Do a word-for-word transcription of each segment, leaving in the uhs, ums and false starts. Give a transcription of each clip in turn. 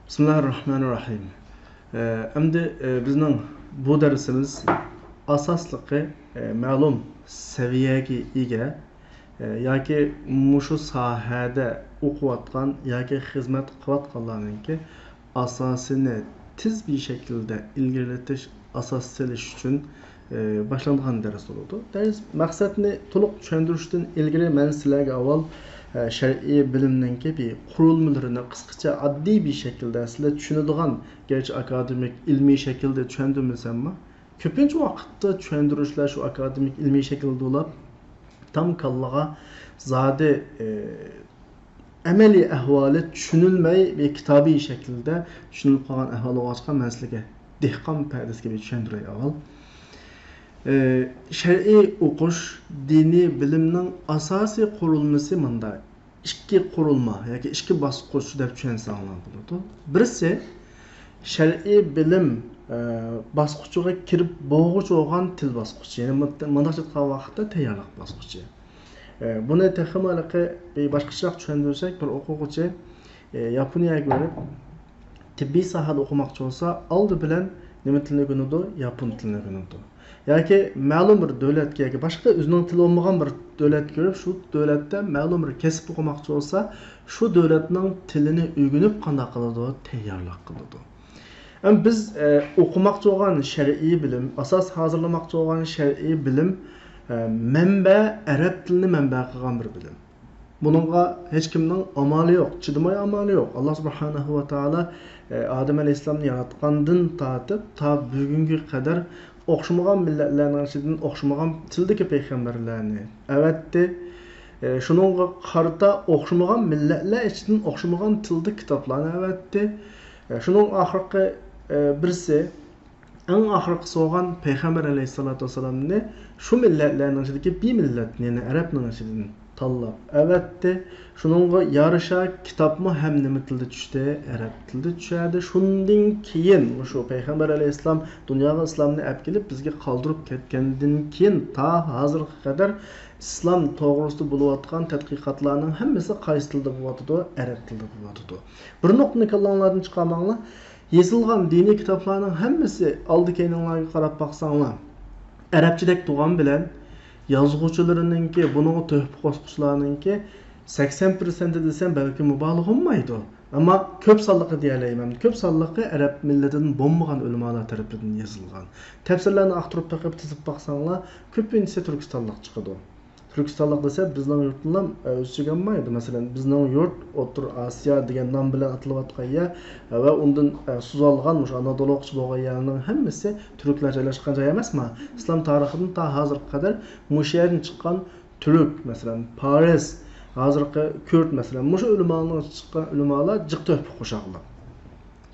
بىسمىللاھىررەھمانىررەھىم. ئەمدى بىزنىڭ بۇ دەرسىمىز ئاساسلىقى مەلۇم سەۋىيەگە ئىگە ياكى مۇشۇ ساھەدە ئوقۇۋاتقان ياكى خىزمەت قىلىۋاتقانلارنىڭكى ئاساسىنى تېز بىر شەكىلدە ئىلگىرىلىتىش، ئاساس سېلىش ئۈچۈن باشلانغان دەرس بولىدۇ. دەرس مەقسەتنى تولۇق چۈشەندۈرۈشتىن ئىلگىرى مەن سىلەرگە ئاۋۋال شەرئىي بىلىمنىڭكى بىر قۇرۇلمىلىرىنى قىسقىچە ئاددىي بىر شەكىلدە سىلەر چۈشىنىدىغان، گەرچە ئاكادېمىك ئىلمىي شەكىلدە چۈشەندۈرمىسەممۇ، كۆپىنچە ۋاقىتتا چۈشەندۈرۈشلەر شۇ ئاكادېمىك ئىلمىي شەكىلدە بولۇپ، تام كاللىغا زادى ئەمەلىي ئەھۋالى چۈشىنىلمەي، بىر كىتابىي شەكىلدە چۈشىنىلىپ قالغان ئەھۋال بولغاچقا، مەن سىلەرگە دېھقان پەدىسى كەبى چۈشەندۈرەي ئاۋۋال. ئى، شەرئىي ئوقۇش دىنىي بىلىمنىڭ ئاساسىي قۇرۇلمىسى مۇندا ئىككى قۇرۇلما ياكى ئىككى باسقۇچ دەپ چۈشەنسەڭلار بولىدۇ. بىرسى، شەرئىي بىلىم، ئى، باسقۇچىغا كىرىپ بولغۇچى بولغان تىل باسقۇچى، يەنى مۇت-، مۇنداقچە ئېيتقان ۋاقىتتا تەييارلىق باسقۇچى. ئى، بۇنى تېخىمۇ ھېلىقى بىر باشقىچىراق چۈشەندۈرسەك، بىر ئوقۇغۇچى، ئى، ياپونىيەگە بېرىپ، تېببىي ساھەدە ئوقۇماقچى بولسا، ئالدى بىلەن نېمە تىلنى ئۆگىنىدۇ؟ ياپون تىلىنى ئۆگىنىدۇ. ياكى مەلۇم بىر دۆلەتكە ياكى باشقا ئۆزىنىڭ تىلى بولمىغان بىر دۆلەتكە كىرىپ، شۇ دۆلەتتە مەلۇم بىر كەسىپ ئوقۇماقچى بولسا، شۇ دۆلەتنىڭ تىلىنى ئۆگىنىپ قانداق قىلىدۇ؟ تەييارلىق قىلىدۇ. ئەمما بىز، ئە، ئوقۇماقچى بولغان شەرئىي بىلىم، ئاساس ھازىرلىماقچى بولغان شەرئىي بىلىم، ئە، مەنبە، ئەرەب تىلىنى مەنبە قىلغان بىر بىلىم. بۇنىڭغا ھېچكىمنىڭ ئامالى يوق، چىدىماي ئامالى يوق. ئاللا سۇبھانەھۇ ۋە تائالا، ئە، ئادەم ئەلەيھىسسالامنى ياراتقاندىن تارتىپ تا بۈگۈنگە قەدەر ئوخشىمىغان مىللەتلەرنىڭ ئىچىدىن ئوخشىمىغان تىلدىكى پەيغەمبەرلەرنى ئەۋەتتى. ئە، شۇنىڭغا قارىتا ئوخشىمىغان مىللەتلەر ئىچىدىن ئوخشىمىغان تىلدا كىتابلارنى ئەۋەتتى. ئە، شۇنىڭ ئاخىرقى، ئە، بىرسى، ئەڭ ئاخىرقىسى بولغان پەيغەمبەر ئەلەيھىسسالاتۇ ۋەسسالامنى شۇ مىللەتلەرنىڭ ئىچىدىكى بىر مىللەتنى، يەنى ئەرەبنىڭ ئىچىدىن تاللاپ ئەۋەتتى. شۇنىڭغا يارىشا كىتابمۇ ھەم نېمە تىلدا چۈشتى؟ ئەرەب تىلدا چۈشەدى. شۇندىن كېيىن مۇشۇ پەيغەمبەر ئەلەيھىسسالام دۇنياغا ئىسلامنى ئەپ كېلىپ، بىزگە قالدۇرۇپ كەتكەندىن كېيىن تا ھازىرغا قەدەر ئىسلام توغرىسىدا بولۇۋاتقان تەتقىقاتلارنىڭ ھەممىسى قايسى تىلدا بولۇۋاتىدۇ؟ ئەرەب تىلىدا بولۇۋاتىدۇ. بىر نۇقتىنى كاللاڭلاردىن چىقارماڭلار. يېزىلغان دىنىي كىتابلارنىڭ ھەممىسى ئالدى كەينىڭلارغا قاراپ باقساڭلار، ئەرەبچىدەك تۇرغان بىلەن يازغۇچىلىرىنىڭكى، بۇنىڭغا تۆھپە قوشقۇچىلارنىڭكى سەكسەن پىرسەنتى دېسەم بەلكى مۇبالىغە بولمايدۇ. ئەمما كۆپ سانلىقى دېيەلەيمەن. كۆپ سانلىقى ئەرەب مىللىتىدىن بولمىغان ئۆلىمالار تەرىپىدىن يېزىلغان. تەپسىرلەرنى ئاختۇرۇپ بېقىپ تىزىپ باقساڭلار، كۆپىنچىسى تۈركىستانلىق چىقىدۇ. تۈركىستانلىق دېسە، بىزنىڭ يۇرتنىلا، ئە، ئۆز ئىچىگە ئالمايدۇ. مەسىلەن، بىزنىڭ يۇرت ئوتتۇرا ئاسىيا دېگەن نام بىلەن ئاتىلىۋاتقان يەر ۋە ئۇندىن، ئە، سۇزالغان مۇشۇ ئانادولۇغىچە بولغان يەرنىڭ ھەممىسى تۈركلەر جايلاشقان جاي ئەمەسما؟ ئىسلام تارىخىدىن تا ھازىرغا قەدەر مۇشۇ يەردىن چىققان تۈرك، مەسىلەن، پارس، ھازىرقى كۈرد، مەسىلەن، مۇشۇ ئۆلىمالارنىڭ چىققان ئۆلىمالار جىق تۆھپە قوشاقلىق.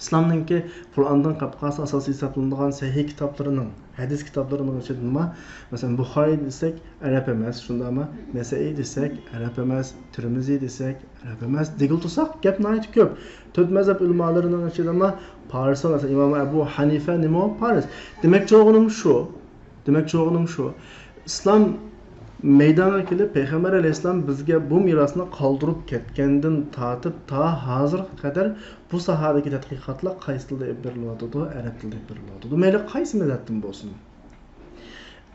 ئىسلامنىڭكى قۇرئاندىن قاپقارىسى ئاساسىي ھېسابلىنىدىغان سەھىھ كىتابلىرىنىڭ، ھەدىس كىتابلىرىنىڭ ئىچىدىنمۇ، مەسىلەن، بۇخارىي دېسەك، ئەرەب ئەمەس، شۇنداقمۇ؟ نەسەئىي دېسەك، ئەرەب ئەمەس، تىرمىزى دېسەك، ئەرەب ئەمەس، دېگىلى تۇرساق، گەپ ناھايىتى كۆپ. تۆت مەزھەپ ئۆلىمالىرىنىڭ ئىچىدىمۇ پارسمۇ، مەسىلەن، ئىمام ئەبۇ ھەنىفە نېمە پارس؟ دېمەكچى بولغىنىم شۇ، دېمەكچى بولغىنىم شۇ، ئىسلام مەيدانغا كېلىپ، پەيغەمبەر ئەلەيھىسسالام بىزگە بۇ مىراسنى قالدۇرۇپ كەتكەندىن تارتىپ تا ھازىرغا قەدەر بۇ ساھەدىكى تەتقىقاتلار قايسى تىلدا ئېلىپ بېرىلىۋاتىدۇ؟ ئەرەب تىلىدا ئېلىپ بېرىلىۋاتىدۇ. مەيلى قايسى مىللەتتىن بولسۇن.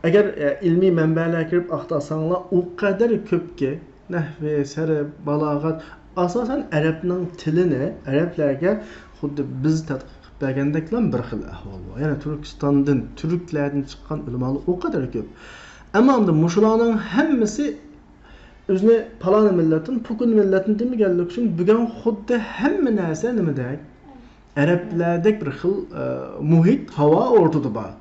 ئەگەر، ئە، ئىلمىي مەنبەلەرگە كىرىپ ئاختارساڭلار، ئۇ قەدەر كۆپكى، نەھۋى، سەرپ، بالاغەت، ئاساسەن ئەرەبنىڭ تىلىنى ئەرەبلەرگە خۇددى بىز تەتقىق قىلىپ بەرگەندەكلا بىر خىل ئەھۋال بار. يەنى تۈركىستاندىن، تۈركلەردىن چىققان ئۆلىمالار ئۇ قەدەر كۆپ. ئەمما ئەمدى مۇشۇلارنىڭ ھەممىسى ئۆزىنى پالانى مىللەتتىن، پۇكۇن مىللەتتىن دېمىگەنلىكى ئۈچۈن بۈگۈن خۇددى ھەممە نەرسە نېمىدەك؟ ئەرەبلەردەك بىر خىل، ئە، مۇھىت، ھاۋا ئوتتۇرىدا بار.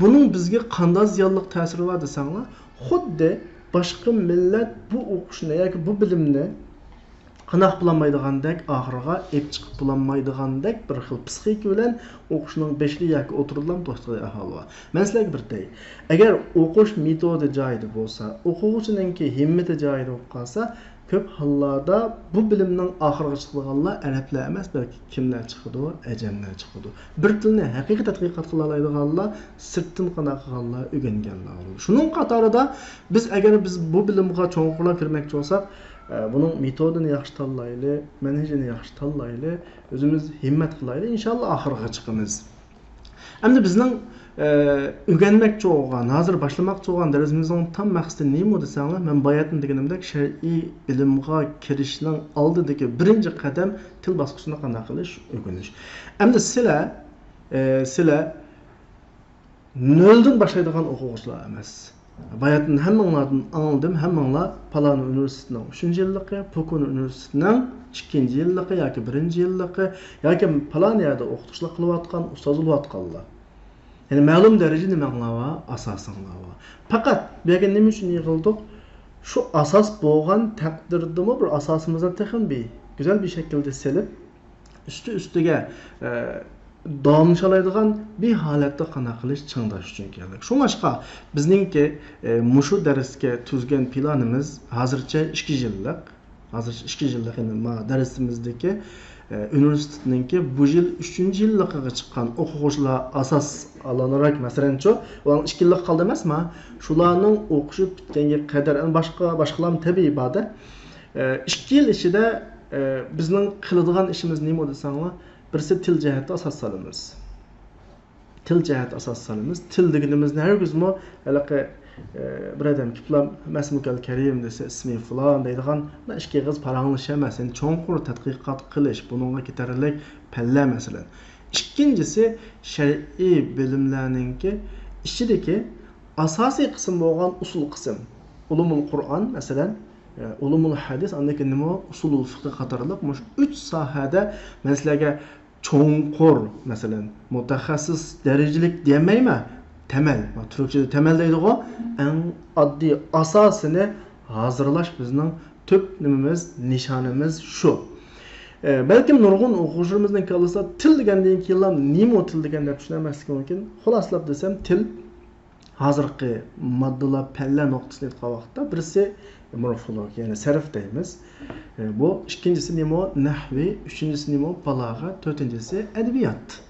بۇنىڭ بىزگە قانداق زىيانلىق تەسىرى بار دېسەڭلار، خۇددى باشقا مىللەت بۇ ئوقۇشنى ياكى بۇ بىلىمنى قاناق بولالمايدىغاندەك، ئاخىرىغا ئېلىپ چىقىپ بولالمايدىغاندەك بىر خىل پسىخىكا بىلەن ئوقۇشنىڭ بېشىدا ياكى ئوتتۇرىدىلا توختىغان ئەھۋال بار. مەن سىلەرگە بىر دەي، ئەگەر ئوقۇش مېتودى جايىدا بولسا، ئوقۇغۇچىنىڭكى ھىممىتى جايىدا بولۇپ قالسا، كۆپ ھاللاردا بۇ بىلىمنىڭ ئاخىرىغا چىقىدىغانلار ئەرەبلەر ئەمەس، بەلكى كىملەر چىقىدۇ؟ ئەجەملەر چىقىدۇ. بىر تىلنى ھەقىقىي تەتقىقات قىلالايدىغانلار سىرتتىن قانداق قىلغانلار؟ ئۆگەنگەنلەر بولىدۇ. شۇنىڭ قاتارىدا بىز، ئەگەر بىز بۇ بىلىمغا چوڭقۇرلاپ كىرمەكچى بولساق، ئە، بۇنىڭ مېتودىنى ياخشى تاللايلى، مەنھىجىنى ياخشى تاللايلى، ئۆزىمىز ھىممەت قىلايلى، ئىنشاللا ئاخىرىغا چىقىمىز. ئەمدى بىزنىڭ، ئە، ئۆگەنمەكچى بولغان، ھازىر باشلىماقچى بولغان دەرسىمىزنىڭ تام مەقسىتى نېمە دېسەڭلار، مەن باياتىن دېگىنىمدەك شەرئىي بىلىمغا كىرىشنىڭ ئالدىدىكى بىرىنچى قەدەم تىل باسقۇچىنى قانداق قىلىش، ئۆگىنىش. ئەمدى سىلەر، ئە، سىلەر نۆلدىن باشلايدىغان ئوقۇغۇچىلار ئەمەس. باياتىن ھەممىڭلاردىن ئاڭلىدىم، ھەممىڭلار پالان ئۇنىۋېرسىتېتىنىڭ ئۈچىنچى يىللىقى، پوكون ئۇنىۋېرسىتېتىنىڭ ئىككىنچى يىللىقى ياكى بىرىنچى يىللىقى ياكى پالان يەردە ئوقۇتقۇچىلىق قىلىۋاتقان، ئۇستاز بولۇۋاتقانلار. يەنى مەلۇم دەرىجىدە نېمەڭلار بار؟ ئاساسىڭلار بار. پەقەت بۇ يەرگە نېمە ئۈچۈن يىغىلدۇق؟ شۇ ئاساس بولغان تەقدىردىمۇ بىر ئاساسىمىزنى تېخىمۇ بىر گۈزەل بىر شەكىلدە سېلىپ، ئۈستى-ئۈستىگە، ئە، داۋاملىشالايدىغان بىر ھالەتتە قانداق قىلىش، چىڭداش ئۈچۈن كەلدۇق. شۇڭلاشقا بىزنىڭكى، ئە، مۇشۇ دەرسكە تۈزگەن پىلانىمىز ھازىرچە ئىككى يىللىق. ھازىرچە ئىككى يىللىق، يەنى ما دەرسىمىزدىكى، ئە، ئۇنىۋېرسىتېتنىڭكى بۇ يىل ئۈچىنچى يىللىقىغا چىققان ئوقۇغۇچىلار ئاساس ئالانراك، مەسىلەنچۇ، ئۇلارنىڭ ئىككى يىللىق قالدى ئەمەسما؟ شۇلارنىڭ ئوقۇشى پۈتكەنگە قەدەر، ئەنە باشقا، باشقىلارمۇ تەبىئىي بار-دە. ئە، ئىككى يىل ئىچىدە، ئە، بىزنىڭ قىلىدىغان ئىشىمىز نېمە دېسەڭلار، بىرسى تىل جەھەتتە ئاساس سالىمىز. تىل جەھەتتە ئاساس سالىمىز. تىل دېگىنىمىزنى ھەرگىزمۇ ھېلىقى، ئە، بىر ئادەم كېلىپلا، مەسمۇكەل كەرىم دېسە، ئىسمى فۇلان دەيدىغان، مۇنداق ئىككى ئېغىز پاراڭلىشىش ئەمەس. يەنى چوڭقۇر تەتقىقات قىلىش، بۇنىڭغا كېتەرلىك پەللە، مەسىلەن. ئىككىنچىسى، شەرئىي بىلىملەرنىڭكى ئىچىدىكى ئاساسىي قىسىم بولغان ئۇسۇل قىسىم. ئۇلۇمۇل قۇرئان، مەسىلەن، ئە، ئۇلۇمۇل ھەدىس، ئاندىن كېيىن نېمە؟ ئۇسۇلۇل فىقھى قاتارلىق مۇشۇ ئۈچ ساھەدە مەن سىلەرگە چوڭقۇر، مەسىلەن، مۇتەخەسسىس دەرىجىلىك دېيەلمەيمەن، تەمەل، تۈركچىدە تەمەل دەيدىغۇ، ئەڭ ئاددىي ئاساسىنى ھازىرلاش بىزنىڭ تۈپ نېمىمىز، نىشانىمىز شۇ. ئە، بەلكىم نۇرغۇن ئوقۇغۇچىلىرىمىزنىڭ كاللىسىدا تىل دېگەندىن كېيىنلا نېمە تىل دېگەن دەپ چۈشىنەلمەسلىكى مۇمكىن. خۇلاسىلاپ دېسەم، تىل ھازىرقى ماددىلار، پەنلەر نۇقتىسىدىن ئېيتقان ۋاقىتتا، بىرسى مورفولوگىيە، يەنى سەرپ دەيمىز. ئە، بۇ ئىككىنچىسى نېمە؟ نەھۋى، ئۈچىنچىسى نېمە؟ بالاغەت، تۆتىنچىسى ئەدەبىيات.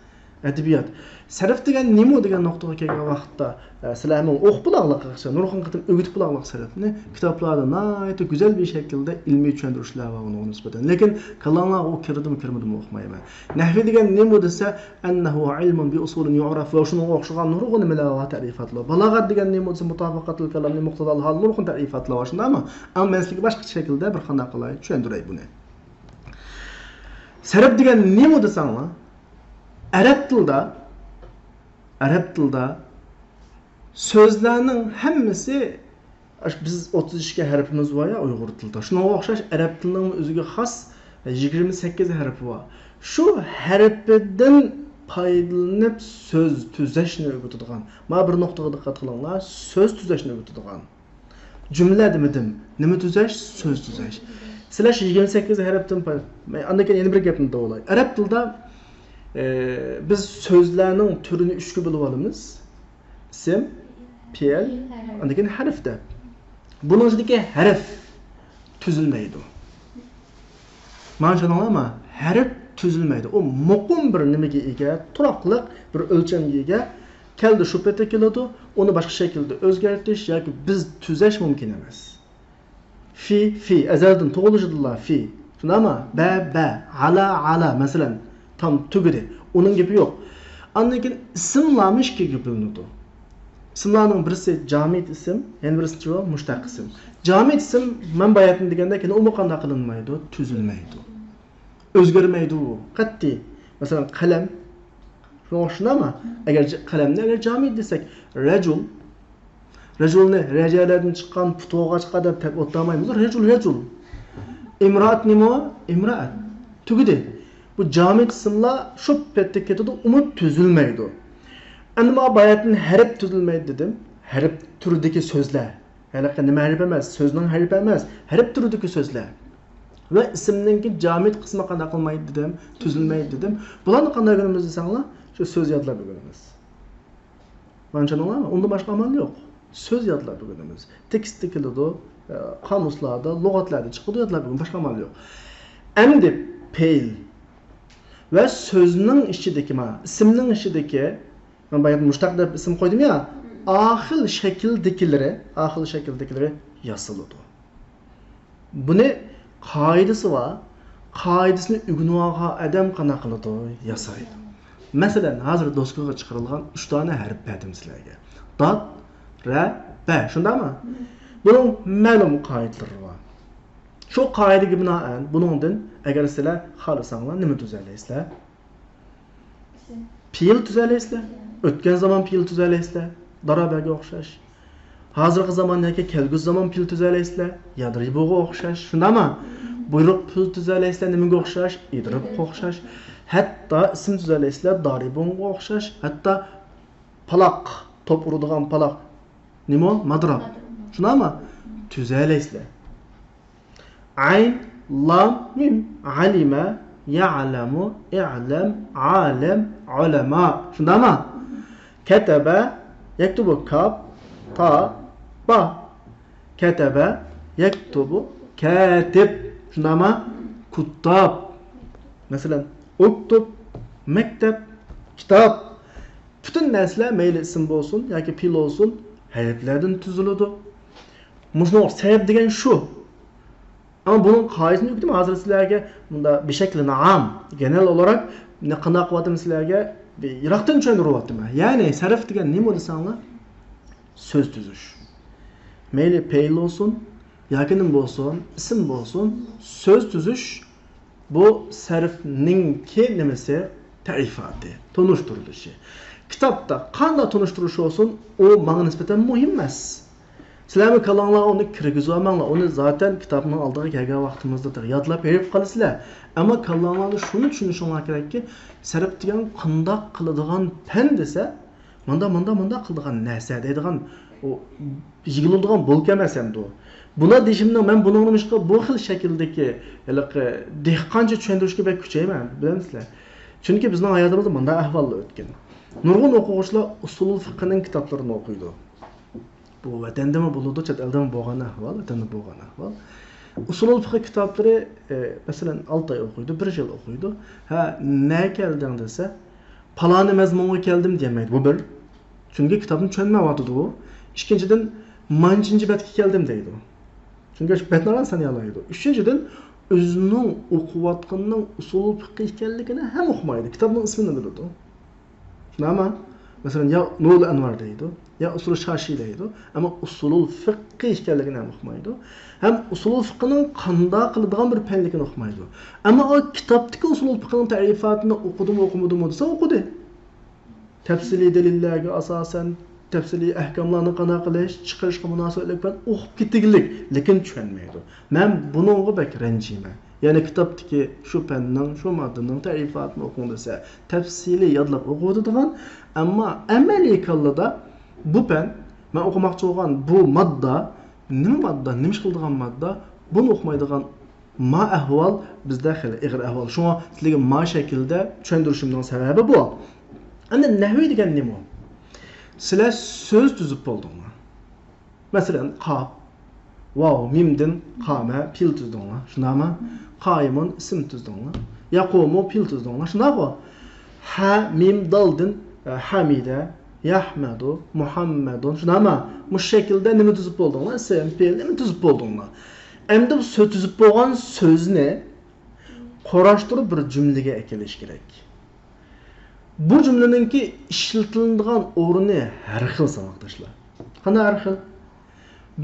ئەدەبىيات. سەرپ دېگەن نېمە دېگەن نۇقتىغا كەلگەن ۋاقىتتا، ئە، سىلەر ھەممىڭ ئوقۇپ بولاغلىق، نۇرغۇن قېتىم ئۆگىتىپ بولاغلىق سەرپنى، كىتابلاردا ناھايىتى گۈزەل بىر شەكىلدە ئىلمىي چۈشەندۈرۈشلەر بار ئۇنىڭغا نىسبەتەن. لېكىن كاللاڭلارغا ئۇ كىردىمۇ، كىرمىدىمۇ ئۇقمايمەن. نەھۋى دېگەن نېمە دېسە، ئەننەھۇ ئىلمۇن بىئۇسۇلىن يۇئرەف ۋە شۇنىڭغا ئوخشىغان نۇرغۇن نېمىلەر بار، تەرىپاتلار. بالاغەت دېگەن نېمە دېسە، مۇتابىقەتۇل كالامنى مۇقتىزال ھال، نۇرغۇن تەرىپاتلار بار، شۇنداقمۇ؟ ئەمما مەن سىلەرگە باشقىچە شەكىلدە بىر قانداق قىلاي، چۈشەندۈرەي بۇنى. سەرپ دېگەن نېمە دېسەڭلار، ئەرەب تىلدا، ئەرەب تىلدا سۆزلەرنىڭ ھەممىسى، ئاشۇ بىز ئوتتۇز ئىككى ھەرپىمىز بار يا ئۇيغۇر تىلىدا. شۇنىڭغا ئوخشاش ئەرەب تىلىنىڭمۇ ئۆزىگە خاس يىگىرمە سەككىز ھەرپى بار. شۇ ھەرپىدىن پايدىلىنىپ سۆز تۈزەشنى ئۆگىتىدىغان. مانا بىر نۇقتىغا دىققەت قىلىڭلار، سۆز تۈزەشنى ئۆگىتىدىغان. جۈملە دېمىدىم. نېمە تۈزەش؟ سۆز تۈزەش. سىلەر شۇ يىگىرمە سەككىز ھەرپتىن پاي-، ئاندىن كېيىن يەنە بىر گەپنى دەۋالاي. ئەرەب تىلىدا، ئە، بىز سۆزلەرنىڭ تۈرىنى ئۈچكە بۆلۈۋالىمىز. ئىسىم، پېئىل، ئاندىن كېيىن ھەرپ دەپ. بۇنىڭ ئىچىدىكى ھەرپ تۈزۈلمەيدۇ. مانا چۈشەندىڭلارمۇ؟ ھەرپ تۈزۈلمەيدۇ. ئۇ مۇقىم بىر نېمىگە ئىگە، تۇراقلىق بىر ئۆلچەمگە ئىگە. كەلدى شۇ پېتى كېلىدۇ، ئۇنى باشقا شەكىلدە ئۆزگەرتىش ياكى بىز تۈزەش مۇمكىن ئەمەس. في، في، ئەزەلدىن تۇغۇلۇشىدىنلا في. شۇنداقمۇ؟ بە، بە، على، على، مەسىلەن، تام تۈگىدى. ئۇنىڭ گېپى يوق. ئاندىن كېيىن ئىسىملارمۇ ئىككىگە بۆلۈنىدۇ. ئىسىملارنىڭ بىرسى جامىد ئىسىم، يەنە بىرسى مۇشتەق ئىسىم. جامىد ئىسىم، مەن باياتىن دېگەندەك، يەنە ئۇمۇ قانداق قىلىنمايدۇ؟ تۈزۈلمەيدۇ. ئۆزگەرمەيدۇ ئۇ، قەتئىي. مەسىلەن، قەلەم. شۇنىڭغا ئوخشىشىدىما؟ ئەگەر ج-، قەلەمنى ئەگەر جامىد دېسەك، رەجۇل. رەجۇلنى رەجەلەردىن چىققان پۇتۇغا چىققان دەپ تەپ ئوتلامايمىز. رەجۇل، رەجۇل. ئىمرائەت نېمە؟ ئىمرائەت. تۈگىدى. بۇ جامىد ئىسىملار شۇ پەتتە كېتىدۇ، ئۇمۇ تۈزۈلمەيدۇ. ئەمما باياتىن ھەرپ تۈزۈلمەيدۇ دېدىم. ھەرپ تۈرىدىكى سۆزلەر. ھېلىقى نېمە ھەرپ ئەمەس، سۆزنىڭ ھەرپى ئەمەس، ھەرپ تۈرىدىكى سۆزلەر. ۋە ئىسىمنىڭكى جامىد قىسمى قانداق قىلمايدۇ دېدىم، تۈزۈلمەيدۇ دېدىم. بۇلارنى قانداق ئۆگىنىمىز دېسەڭلار، شۇ سۆز يادلاپ ئۆگىنىمىز. مانا چۈشەندىڭلارمۇ؟ ئۇندىن باشقا ئامال يوق. سۆز يادلاپ ئۆگىنىمىز. تېكىستتە كېلىدۇ، ئە، قامۇسلاردا، لۇغەتلەردە چىقىدۇ، يادلاپ ئۆگىنىمىز. باشقا ئامال يوق. ئەمدى پېئىل ۋە سۆزنىڭ ئىچىدىكى، مانا، ئىسىمنىڭ ئىچىدىكى مەن بايا مۇشتەق دەپ ئىسىم قويدۇم يا، ئاخىل شەكىلدىكىلىرى، ئاخىل شەكىلدىكىلىرى ياسىلىدۇ. بۇنى قائىدىسى بار. قائىدىسىنى ئۆگىنىۋالغان ئادەم قانداق قىلىدۇ؟ ياسايدۇ. مەسىلەن، ھازىر دوسكىغا چىقىرىلغان ئۈچ دانە ھەرپ بەردىم سىلەرگە. دات، رە، بە. شۇنداقمۇ؟ بۇنىڭ مەلۇم قائىدىلىرى بار. شۇ قائىدىگە بىنائەن بۇنىڭدىن ئەگەر سىلەر خالىساڭلار نېمە تۈزەلەيسىلەر؟ پېئىل تۈزەلەيسىلەر. ئۆتكەن زامان پېئىل تۈزەلەيسىلەر. دارابەگە ئوخشاش. ھازىرقى زامان ياكى كەلگۈسى زامان پېئىل تۈزەلەيسىلەر. يادرىبۇغا ئوخشاش. شۇنداقمۇ؟ بۇيرۇق پېئىل تۈزەلەيسىلەر. نېمىگە ئوخشاش؟ ئىدرىبقا ئوخشاش. ھەتتا ئىسىم تۈزەلەيسىلەر. دارىبۇڭغا ئوخشاش. ھەتتا پالاق، توپ ئۇرىدىغان پالاق. نېمە؟ مادراپ. شۇنداقمۇ؟ تۈزەلەيسىلەر. ئەين، لام، مىم. ئەلىمە، يەئلەمۇ، ئىئلەم، ئالەم، ئۇلەما. شۇنداقمۇ؟ كەتەبە، يەكتۇبۇ، كاپ، تا، با. كەتەبە، يەكتۇبۇ، كاتىب. شۇنداقمۇ؟ كۇتتاب. مەسىلەن، ئۇكتۇب، مەكتەپ، كىتاب. پۈتۈن نەرسىلەر مەيلى ئىسىم بولسۇن ياكى پېئىل بولسۇن، ھەرپلەردىن تۈزۈلىدۇ. مۇشۇنىڭ سەۋەب دېگەن شۇ. ئەمما بۇنىڭ قائىدىسىنى ئۆگىتىمەن ھازىر سىلەرگە. بۇندا بىشەكلىنى ئام، گېنېرال ئولاراق قانداق قىلىۋاتىمەن سىلەرگە، يىراقتىن چۈشەندۈرۈۋاتىمەن. يەنى سەرپ دېگەن نېمە دېسەڭلار؟ سۆز تۈزۈش. مەيلى پېئىل بولسۇن ياكى نېمە بولسۇن، ئىسىم بولسۇن، سۆز تۈزۈش. بۇ سەرپنىڭكى نېمىسى؟ تەرىپاتى، تونۇشتۇرۇلۇشى. كىتابتا قانداق تونۇشتۇرۇش بولسۇن، ئۇ ماڭا نىسبەتەن مۇھىم ئەمەس. سىلەرمۇ كاللاڭلارغا ئۇنى كىرگۈزۈۋالماڭلار. ئۇنى زاتەن كىتابنىڭ ئالدىغا كەلگەن ۋاقتىمىزدا يادلاپ ھېرىپ قالىسىلەر. ئەمما كاللاڭلاردا شۇنى چۈشىنىشىڭلار كېرەككى، سەرپ دېگەن قانداق قىلىدىغان پەن دېسە، ماندا، ماندا، ماندا قىلىدىغان نەرسە دەيدىغان، ئۇ يىغىلىدىغان بولكا ئەمەس ئەمدى ئۇ. بۇلار دېيىشىمنىڭ، مەن بۇنىڭ نېمىشقا بۇ خىل شەكىلدىكى ھېلىقى دېھقانچە چۈشەندۈرۈشكە بەك كۈچەيمەن، بىلەمسىلەر؟ چۈنكى بىزنىڭ ھاياتىمىزدا مۇنداق ئەھۋاللار ئۆتكەن. نۇرغۇن ئوقۇغۇچىلار ئۇسۇلۇل فىقھنىڭ كىتابلىرىنى ئوقۇيدۇ. بۇ ۋەتەندىمۇ بولىدۇ، چەت ئەلدىمۇ بولغان ئەھۋال، ۋەتەندە بولغان ئەھۋال. ئۇسۇلۇل فىقھ كىتابلىرى، ئە، مەسىلەن، ئالتە ئاي ئوقۇيدۇ، بىر يىل ئوقۇيدۇ. ھە، نەگە كەلدىڭ دېسە، پالانى مەزمۇنغا كەلدىم دېيەلمەيدۇ. بۇ بىر. چۈنكى كىتابنى چۈشەنمەيۋاتىدۇ. ئىككىنچىدىن، مانچىنچى بەتكە كەلدىم دەيدۇ. چۈنكى شۇ بەتنى ئاران سانىيالايدۇ. ئۈچىنچىدىن، ئۆزىنىڭ ئوقۇۋاتقىنىنىڭ ئۇسۇلۇل فىقھ ئىكەنلىكىنى ھەم ئۇقمايدۇ. كىتابنىڭ ئىسمىنى بىلىدۇ. شۇنداقمۇ؟ مەسىلەن، يا نۇرۇل ئەنۋار دەيدۇ، يا ئۇسۇلۇ شاشى دەيدۇ. ئەمما ئۇسۇلۇل فىقھ ئىكەنلىكىنى ھەم ئۇقمايدۇ. ھەم ئۇسۇلۇل فىقھنىڭ قانداق قىلىدىغان بىر پەنلىكىنى ئۇقمايدۇ. ئەمما ئۇ كىتابتىكى ئۇسۇلۇل فىقھنىڭ تەرىپاتىنى ئوقۇدىمۇ، ئوقۇمىدىمۇ دېسە، ئوقۇدى. تەپسىلىي دەلىللەرگە ئاساسەن، تەپسىلىي ئەھكاملارنى قانداق قىلىش، چىقىرىشقا مۇناسىۋەتلىك پەن ئوقۇپ كېتىگلىك، لېكىن چۈشەنمەيدۇ. مەن بۇنىڭغا بەك رەنجىيمەن. يەنى كىتابتىكى شۇ پەننىڭ، شۇ ماددىنىڭ تەرىپاتىنى ئوقۇڭ دېسە، تەپسىلىي يادلاپ ئوقۇۋېتىدىغان، ئەمما ئەمەلىي كاللىدا بۇ پەن، مەن ئوقۇماقچى بولغان بۇ ماددا، نېمە ماددا، نېمە ئىش قىلىدىغان ماددا، بۇنى ئوقۇمايدىغان ما ئەھۋال بىزدە خېلى ئېغىر ئەھۋال. شۇڭا سىلەرگە ما شەكىلدە چۈشەندۈرۈشۈمنىڭ سەۋەبى بۇ. ئەمدى نەھۋى دېگەن نېمە ئۇ؟ سىلەر سۆز تۈزۈپ بولدۇڭلار. مەسىلەن، قاپ، ۋاۋ، مىمدىن قامە پېئىل تۈزدۈڭلار، شۇنداقمۇ؟ قائىمۇن ئىسىم تۈزدۈڭلار. يەقۇمۇ پېئىل تۈزدۈڭلار، شۇنداققۇ؟ ھە، مىم، دالدىن، ئە، ھەمىدە، يەھمەدۇ، مۇھەممەدۇن، شۇنداقمۇ؟ مۇشۇ شەكىلدە نېمە تۈزۈپ بولدۇڭلار؟ ئىسىم، پېئىل، نېمە تۈزۈپ بولدۇڭلار؟ ئەمدى بۇ سۆز تۈزۈپ بولغان سۆزنى قۇراشتۇرۇپ بىر جۈملىگە ئەكېلىش كېرەك. بۇ جۈملىنىڭكى ئىشلىتىلىدىغان ئورنى ھەر خىل، ساۋاقداشلار. قانداق ھەر خىل؟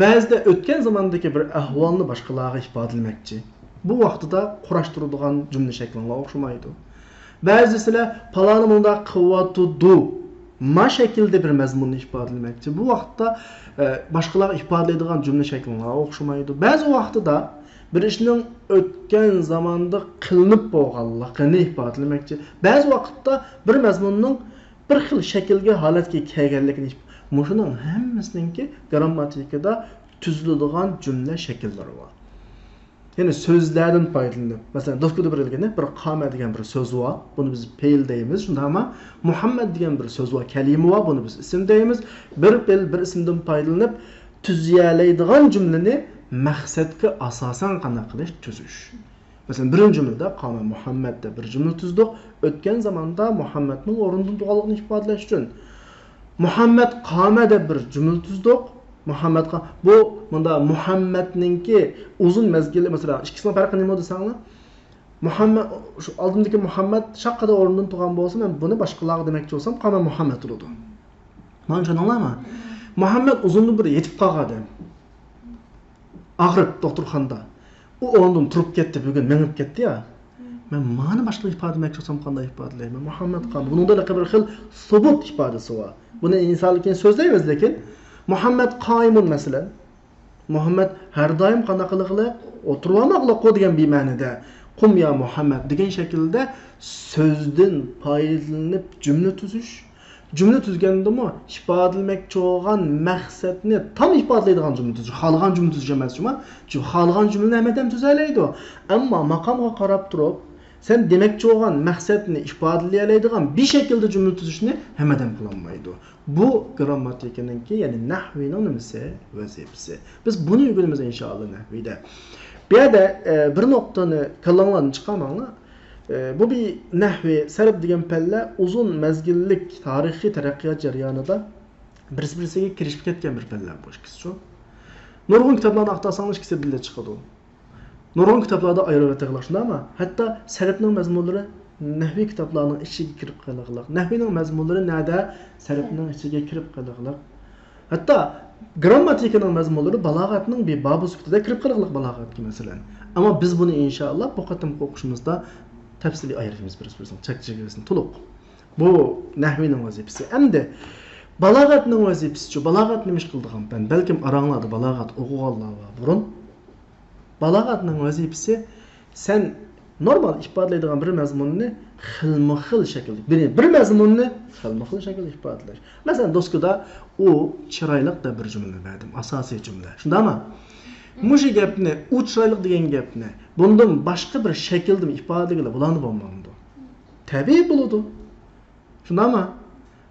بەزىدە ئۆتكەن زاماندىكى بىر ئەھۋالنى باشقىلارغا ئىپادىلىمەكچى. بۇ ۋاقتىدا قۇراشتۇرىدىغان جۈملە شەكلىڭلار ئوخشىمايدۇ. بەزىدە سىلەر پالانى مۇنداق قىلىۋاتىدۇ، ما شەكىلدە بىر مەزمۇننى ئىپادىلىمەكچى. بۇ ۋاقىتتا، ئە، باشقىلارغا ئىپادىلەيدىغان جۈملە شەكلىڭلار ئوخشىمايدۇ. بەزى ۋاقتىدا بىر ئىشنىڭ ئۆتكەن زاماندا قىلىنىپ بولغانلىقىنى ئىپادىلىمەكچى. بەزى ۋاقىتتا بىر مەزمۇننىڭ بىر خىل شەكىلگە، ھالەتكە كەلگەنلىكىنى ئىپ-، مۇشۇنىڭ ھەممىسىنىڭكى گىرامماتىكىدا تۈزۈلىدىغان جۈملە شەكىللىرى بار. يەنى سۆزلەردىن پايدىلىنىپ، مەسىلەن، دوسكىدا بېرىلگىنى بىر قامە دېگەن بىر سۆز بار، بۇنى بىز پېئىل دەيمىز، شۇنداقمۇ؟ مۇھەممەد دېگەن بىر سۆز بار، كەلىمە بار، بۇنى بىز ئىسىم دەيمىز. بىر پېئىل، بىر ئىسىمدىن پايدىلىنىپ تۈزۈيەلەيدىغان جۈملىنى مەقسەتكە ئاساسەن قانداق قىلىش؟ تۈزۈش. مەسىلەن، بىرىنچى جۈملىدە قامە مۇھەممەد دەپ بىر جۈملە تۈزدۇق. ئۆتكەن زاماندا مۇھەممەدنىڭ ئورنىدىن تۇرغانلىقىنى ئىپادىلەش ئۈچۈن. مۇھەممەد قامە دەپ بىر جۈملە تۈزدۇق. مۇھەممەدقا، بۇ مۇندا مۇھەممەدنىڭكى ئۇزۇن مەزگىلى، مەسىلەن، ئىككىسىنىڭ پەرقى نېمە دېسەڭلار؟ مۇھەممەد، شۇ ئالدىمدىكى مۇھەممەد شاققىدە ئورنىدىن تۇرغان بولسا، مەن بۇنى باشقىلارغا دېمەكچى بولسام، قامان مۇھەممەد بولىدۇ. مانا چۈشەندىڭلارمۇ؟ مۇھەممەد ئۇزۇندىن بېرى يېتىپ قالغان ئادەم. ئاغرىپ دوختۇرخانىدا. ئۇ ئورنىدىن تۇرۇپ كەتتى، بۈگۈن مېڭىپ كەتتى يا. مەن مانا باشقىلارغا ئىپادىلىمەكچى بولسام قانداق ئىپادىلەيمەن؟ مۇھەممەد قام. بۇنىڭدا ھېلىقى بىر خىل سۇبۇت ئىپادىسى بار. بۇنى ئىنسانلار كېيىن سۆزلەيمىز، لېكىن مۇھەممەد قائىمۇن مەسىلەن. مۇھەممەد ھەر دائىم قانداق قىلغىلىق؟ ئولتۇرۇۋالماقلىققۇ دېگەن بىمەنىدە. قۇم يا مۇھەممەد دېگەن شەكىلدە سۆزدىن پايدىلىنىپ جۈملە تۈزۈش. جۈملە تۈزگەندىمۇ ئىپادىلىمەكچى بولغان مەقسەتنى تام ئىپادىلەيدىغان جۈملە تۈزۈش. خالىغان جۈملە تۈزۈش ئەمەس جۇما. چۈنكى خالىغان جۈملىنى ھەممە ئادەم تۈزەلەيدۇ. ئەمما ماقامغا قاراپ تۇرۇپ، سەن دېمەكچى بولغان مەقسەتنى ئىپادىلىيەلەيدىغان بىر شەكىلدە جۈملە تۈزۈشنى ھەممە ئادەم قىلالمايدۇ. بۇ گىرامماتىكىنىڭكى، يەنى نەھۋىنىڭ نېمىسى؟ ۋەزىپىسى. بىز بۇنى ئۆگىنىمىز ئىنشائاللا نەھۋىدە. بۇ يەردە، ئە، بىر نۇقتىنى كاللاڭلاردىن چىقارماڭلار. ئە، بۇ بىر نەھۋى، سەرپ دېگەن پەنلەر ئۇزۇن مەزگىللىك تارىخىي تەرەققىيات جەريانىدا بىرسى-بىرسىگە كىرىشىپ كەتكەن بىر پەنلەر بۇ ئىككىسىچۇ. نۇرغۇن كىتابلارنى ئاختۇرساڭلار ئىككىسى بىللە چىقىدۇ. نۇرغۇن كىتابلاردا ئايرىۋېتىلغان شۇنداقمۇ؟ ھەتتا سەرپنىڭ مەزمۇنلىرى نەھۋىي كىتابلارنىڭ ئىچىگە كىرىپ قېلىغلىق. نەھۋىنىڭ مەزمۇنلىرى نەدە؟ سەرپنىڭ ئىچىگە كىرىپ قېلىغلىق. ھەتتا گىرامماتىكىنىڭ مەزمۇنلىرى بالاغەتنىڭ بىر بابى سۈپىتىدە كىرىپ قېلىغلىق بالاغەتكە مەسىلەن. ئەمما بىز بۇنى ئىنشائاللا بۇ قېتىمقى ئوقۇشىمىزدا تەپسىلىي ئايرىيمىز بىرسى-بىرسىنىڭ چەك-، چېگرىسىنى تولۇق. بۇ نەھۋىنىڭ ۋەزىپىسى. ئەمدى بالاغەتنىڭ ۋەزىپىسىچۇ؟ بالاغەت نېمە ئىش قىلىدىغان پەن؟ بەلكىم ئاراڭلاردا بالاغەت ئوقۇغانلار بار بۇرۇن. بالاغەتنىڭ ۋەزىپىسى سەن نورمال ئىپادىلەيدىغان بىر مەزمۇننى خىلمۇ خىل شەكىلدە، بىر، بىر مەزمۇننى خىلمۇ خىل شەكىلدە ئىپادىلەش. مەسىلەن، دوسكىدا ئۇ چىرايلىق دەپ بىر جۈملىنى بەردىم، ئاساسىي جۈملە. شۇنداقمۇ؟ مۇشۇ گەپنى، ئۇ چىرايلىق دېگەن گەپنى بۇندىن باشقا بىر شەكىلدىمۇ ئىپادىلىگىلى بولامدۇ، بولمامدۇ؟ تەبىئىي بولىدۇ. شۇنداقمۇ؟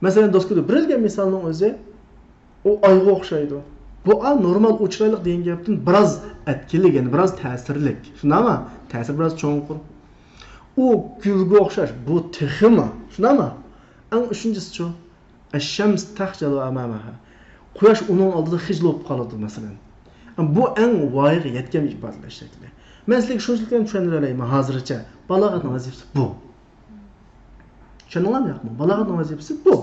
مەسىلەن، دوسكىدا بېرىلگەن مىسالنىڭ ئۆزى، ئۇ ئايغا ئوخشايدۇ. بۇ ئا نورمال ئۇ چىرايلىق دېگەن گەپتىن بىراز ئەتكىلىك، يەنى بىراز تەسىرلىك. شۇنداقمۇ؟ تەسىرى بىراز چوڭقۇر. ئۇ گۈلگە ئوخشاش، بۇ تېخىمۇ. شۇنداقمۇ؟ ئەڭ ئۈچىنچىسىچۇ؟ ئەششەمس تەخجەلۇ ئەمامەھا. قۇياش ئۇنىڭ ئالدىدا خىجىل بولۇپ قالىدۇ، مەسىلەن. بۇ ئەڭ ۋايىغا يەتكەن ئىپادىلەش شەكلى. مەن سىلەرگە شۇنچىلىك چۈشەندۈرەلەيمەن ھازىرچە. بالاغەتنىڭ ۋەزىپىسى بۇ. چۈشەندىڭلارمۇ ياقمۇ؟ بالاغەتنىڭ ۋەزىپىسى بۇ.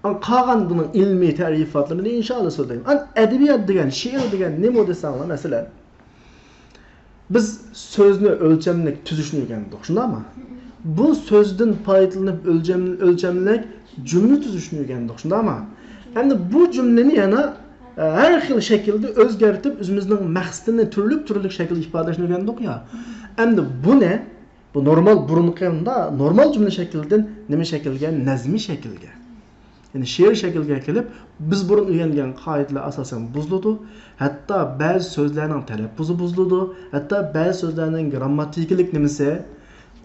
ئان قالغان بۇنىڭ ئىلمىي تەرىپاتلىرىنى ئىنشائاللا سۆزلەيمەن. ئان ئەدەبىيات دېگەن، شېئىر دېگەن نېمە دېسەڭلار، مەسىلەن، بىز سۆزنى ئۆلچەملىك تۈزۈشنى ئۆگەندۇق، شۇنداقمۇ؟ بۇ سۆزدىن پايدىلىنىپ ئۆلچەم-، ئۆلچەملىك جۈملە تۈزۈشنى ئۆگەندۇق، شۇنداقمۇ؟ ئەمدى بۇ جۈملىنى يەنە، ئە، ھەر خىل شەكىلدە ئۆزگەرتىپ، ئۆزىمىزنىڭ مەقسىتىنى تۈرلۈك-تۈرلۈك شەكىلدە ئىپادىلەشنى ئۆگەندۇق يا. ئەمدى بۇنى بۇ نورمال بۇرۇنقى، نورمال جۈملە شەكلىدىن نېمە شەكىلگە؟ نەزمىي شەكىلگە. يەنى شېئىر شەكلىگە كېلىپ، بىز بۇرۇن ئۆگەنگەن قائىدىلەر ئاساسەن بۇزۇلىدۇ. ھەتتا بەزى سۆزلەرنىڭ تەلەپپۇزى بۇزۇلىدۇ. ھەتتا بەزى سۆزلەرنىڭ گىرامماتىكىلىق نېمىسى،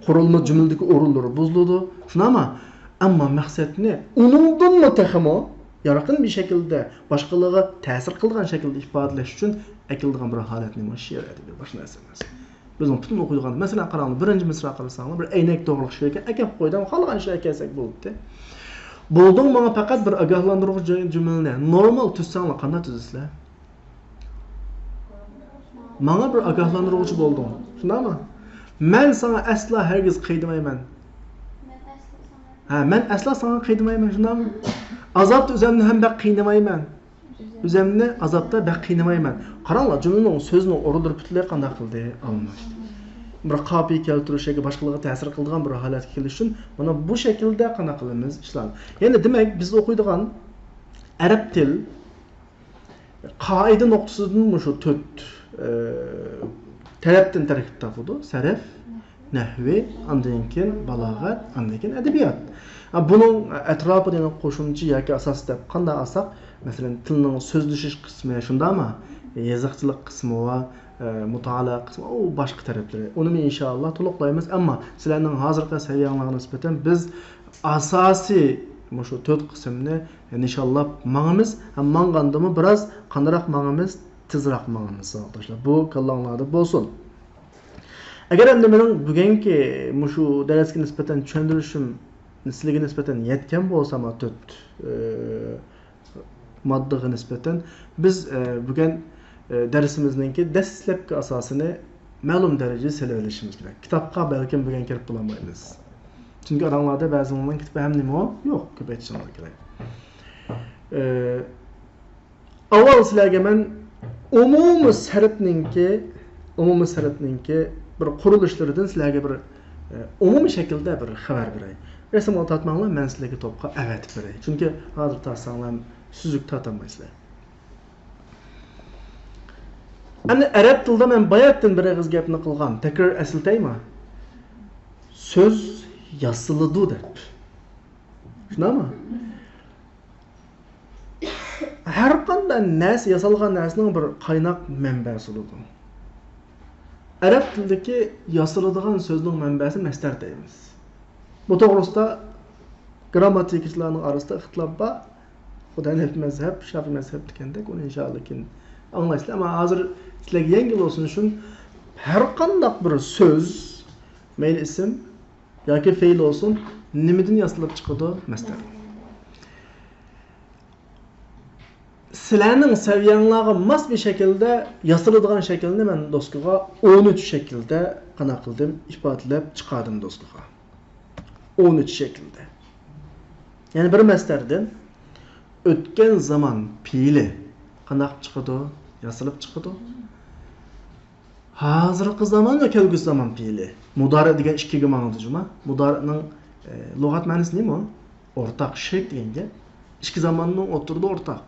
قۇرۇلما جۈملىدىكى ئورۇنلىرى بۇزۇلىدۇ. شۇنداقمۇ؟ ئەمما مەقسەتنى ئۇنىڭدىنمۇ تېخىمۇ يارقىن بىر شەكىلدە باشقىلارغا تەسىر قىلىدىغان شەكىلدە ئىپادىلەش ئۈچۈن ئەكېلىدىغان بىر ھالەتنى شېئىر ئەدەبىياتى باشقا نەرسە ئەمەس. بىزنىڭ پۈتۈن ئوقۇيدىغان، مەسىلەن، قاراڭلار، بىرىنچى مىسرا قارىساڭلار، بىر ئەينەك توغرىلىق شېئىركەن، ئەكەپ قويدۇم، خالىغان ئىشنى ئەكەلسەك بولدى. بولدۇڭ ماڭا پەقەت بىر ئاگاھلاندۇرغۇچى جۈملىنى نورمال تۈزسەڭلار، قانداق تۈزىسىلەر؟ ماڭا بىر ئاگاھلاندۇرغۇچى بولدۇڭ، شۇنداقمۇ؟ مەن ساڭا ئەسلا ھەرگىز قىينىمايمەن. ھە، مەن ئەسلا ساڭا قىينىمايمەن، شۇنداقمۇ؟ ئازابتا ئۆزەمنى ھەم بەك قىينىمايمەن. ئۆزەمنى ئازابتا بەك قىينىمايمەن. قاراڭلار، جۈملىنىڭ، سۆزنىڭ ئورۇنلىرى پۈتۈنلەي قانداق قىلدى؟ ئالماشتى. بىر قاپىيە كەلتۈرۈش ياكى باشقىلارغا تەسىر قىلىدىغان بىر ھالەتكە كېلىش ئۈچۈن مانا بۇ شەكىلدە قانداق قىلىمىز؟ ئىشلار. يەنى دېمەك، بىز ئوقۇيدىغان ئەرەب تىل قائىدە نۇقتىسىدىن مۇشۇ تۆت، ئە، تەرەپتىن تەركىب تاپىدۇ. سەرپ، نەھۋى، ئاندىن كېيىن بالاغەت، ئاندىن كېيىن ئەدەبىيات. ھە، بۇنىڭ ئەتراپىدا يەنە قوشۇمچە ياكى ئاساس دەپ قانداق ئالساق، مەسىلەن، تىلنىڭ سۆزلىشىش قىسمى، شۇنداقمۇ؟ يېزىقچىلىق قىسمى ۋە، ئە، مۇتالىئە قىسمى، ئۇ باشقا تەرەپلىرى. ئۇنىمۇ ئىنشائاللا تولۇقلايمىز. ئەمما سىلەرنىڭ ھازىرقى سەۋىيەڭلارغا نىسبەتەن بىز ئاساسىي مۇشۇ تۆت قىسىمنى نىشانلاپ ماڭىمىز. ھەم ماڭغاندىمۇ بىراز قاندىراق ماڭىمىز؟ تېزراق ماڭىمىز، ساۋاقداشلار. بۇ كاللاڭلاردا بولسۇن. ئەگەر ئەمدى مېنىڭ بۈگۈنكى مۇشۇ دەرسكە نىسبەتەن چۈشەندۈرۈشۈم سىلىگە نىسبەتەن يەتكەن بولسا، ما تۆت، ئى، ماددىغا نىسبەتەن بىز، ئە، بۈگۈن، ئە، دەرسىمىزنىڭكى دەسلەپكى ئاساسىنى مەلۇم دەرىجىدە سېلىۋېلىشىمىز كېرەك. كىتابقا بەلكىم بۈگۈن كىرىپ بولالمايمىز. چۈنكى ئاراڭلاردا بەزىلەرنىڭ كىتابى ھەم نېمە يوق، كۆپ ئېيتىشىڭلار كېرەك. ئە، ئاۋۋال سىلەرگە مەن ئومۇمىي سەرپنىڭكى، ئومۇمىي سەرپنىڭكى بىر قۇرۇلۇشلىرىدىن سىلەرگە بىر، ئە، ئومۇمىي شەكىلدە بىر خەۋەر بېرەي. رەسىمگە تارتماڭلار، مەن سىلەرگە توپقا ئەۋەتىپ بېرەي. چۈنكى ھازىر تارتساڭلار سۈزۈك تارتالمايسىلەر. ئەمدى ئەرەب تىلىدا مەن باياتىن بىر ئېغىز گەپنى قىلغان، تەكرار ئەسلىتەيمۇ؟ سۆز ياسىلىدۇ دەپ. شۇنداقمۇ؟ ھەر قانداق نەرسە، ياسالغان نەرسىنىڭ بىر قايناق مەنبەسى بولىدۇ. ئەرەب تىلىدىكى ياسىلىدىغان سۆزنىڭ مەنبەسى مەستەر دەيمىز. بۇ توغرىسىدا گىرامماتىكىچىلارنىڭ ئارىسىدا ئىختىلاپ بار. خۇداي ھەنەفىي مەزھەپ، شافىئىي مەزھەپ دېگەندەك، ئۇنى ئىنشائاللا كېيىن ئاڭلايسىلەر. ئەمما ھازىر سىلەرگە يەڭگىل بولسۇن ئۈچۈن، ھەر قانداق بىر سۆز، مەيلى ئىسىم ياكى فېئىل بولسۇن، نېمىدىن ياسىلىپ چىقىدۇ؟ مەستەر. سىلەرنىڭ سەۋىيەڭلارغا ماس بىر شەكىلدە ياسىلىدىغان شەكىلنى مەن دوسكىغا ئون ئۈچ شەكىلدە قانداق قىلدىم؟ ئىپادىلەپ چىقاردىم دوسكىغا. ئون ئۈچ شەكىلدە. يەنى بىر مەستەردىن ئۆتكەن زامان پېئىلى قانداق چىقىدۇ؟ ياسىلىپ چىقىدۇ. ھازىرقى زامان ۋە كەلگۈسى زامان پېئىلى. مۇدارىئ دېگەن ئىككىگە ماڭىدۇ جۇما. مۇدارىئنىڭ، ئە، لۇغەت مەنىسى نېمە؟ ئورتاق، شېرىك دېگەن گەپ. ئىككى زاماننىڭ ئوتتۇرىدا ئورتاق.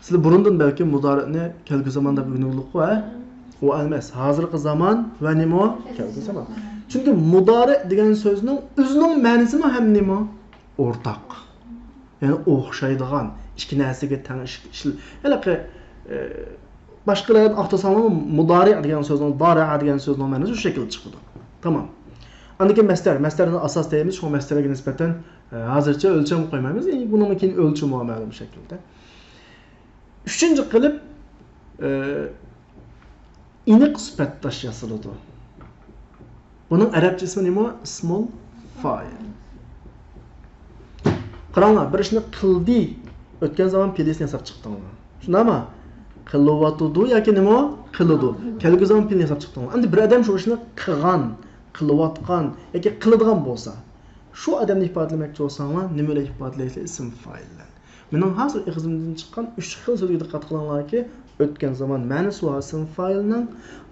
سىلەر بۇرۇندىن بەلكىم مۇدارىئنى كەلگۈسى زامان دەپ ئۆگىنىۋالدىڭلارغۇ، ھە؟ ئۇ ئەمەس. ھازىرقى زامان ۋە نېمە؟ كەلگۈسى زامان. چۈنكى مۇدارىئ دېگەن سۆزنىڭ ئۆزىنىڭ مەنىسىمۇ ھەم نېمە؟ ئورتاق. يەنى ئوخشايدىغان، ئىككى نەرسىگە تەڭ ئىش-، ئىشل-، ھېلىقى، ئە، باشقىلارنى ئاختۇرساڭلارمۇ، مۇدارىئ دېگەن سۆزنىڭ، دارەئە دېگەن سۆزنىڭ مەنىسى شۇ شەكىلدە چىقىدۇ. تامام. ئاندىن كېيىن مەستەر. مەستەرنى ئاساس دەيمىز، شۇڭا مەستەرگە نىسبەتەن، ئە، ھازىرچە ئۆلچەم قويمايمىز. ئەمدى بۇنىڭدىن كېيىن ئۆلچىمى بار مەلۇم شەكىلدە. ئۈچىنچى قىلىپ، ئە، ئېنىق سۈپەتداش ياسىلىدۇ. بۇنىڭ ئەرەبچە ئىسمى نېمە؟ ئىسمۇل فائىل. قاراڭلار، بىر ئىشنى قىلدى، ئۆتكەن زامان پېئىلىسىنى ياساپ چىقتىڭلار. شۇنداقمۇ؟ قىلىۋاتىدۇ ياكى نېمە؟ قىلىدۇ. كەلگۈسى زامان پېئىلىنى ياساپ چىقتىڭلار. ئەمدى بىر ئادەم شۇ ئىشنى قىلغان، قىلىۋاتقان ياكى قىلىدىغان بولسا، شۇ ئادەمنى ئىپادىلىمەكچى بولساڭلار، نېمە بىلەن ئىپادىلەيسىلەر؟ ئىسىم فائىل بىلەن. مېنىڭ ھازىر ئېغىزىمدىن چىققان ئۈچ خىل سۆزگە دىققەت قىلىڭلاركى، ئۆتكەن زامان مەنىسى بار ئىسىم فائىلنىڭ،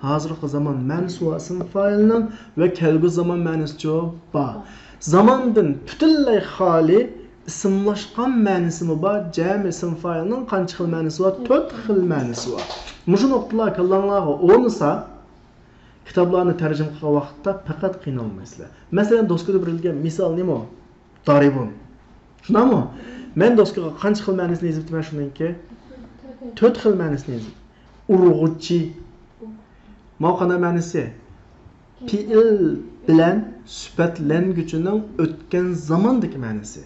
ھازىرقى زامان مەنىسى بار ئىسىم فائىلنىڭ ۋە كەلگۈسى زامان مەنىسىچۇ؟ بار. زاماندىن پۈتۈنلەي خالىي ئىسىملاشقان مەنىسىمۇ بار جەمئىي ئىسىم فائىلنىڭ قانچە خىل مەنىسى بار؟ تۆت خىل مەنىسى بار. مۇشۇ نۇقتىلار كاللاڭلارغا ئورنىسا، كىتابلارنى تەرجىمە قىلغان ۋاقىتتا پەقەت قىينالمايسىلەر. مەسىلەن، دوسكىدا بېرىلگەن مىسال نېمە؟ دارىبۇن. شۇنداقمۇ؟ مەن دوسكىغا قانچە خىل مەنىسىنى يېزىپتىمەن شۇنىڭكى؟ تۆت خىل مەنىسىنى يېزىپ. ئۇرغۇچى. ماۋۇ قانداق مەنىسى؟ پېئىل بىلەن سۈپەتلەنگۈچىنىڭ ئۆتكەن زاماندىكى مەنىسى.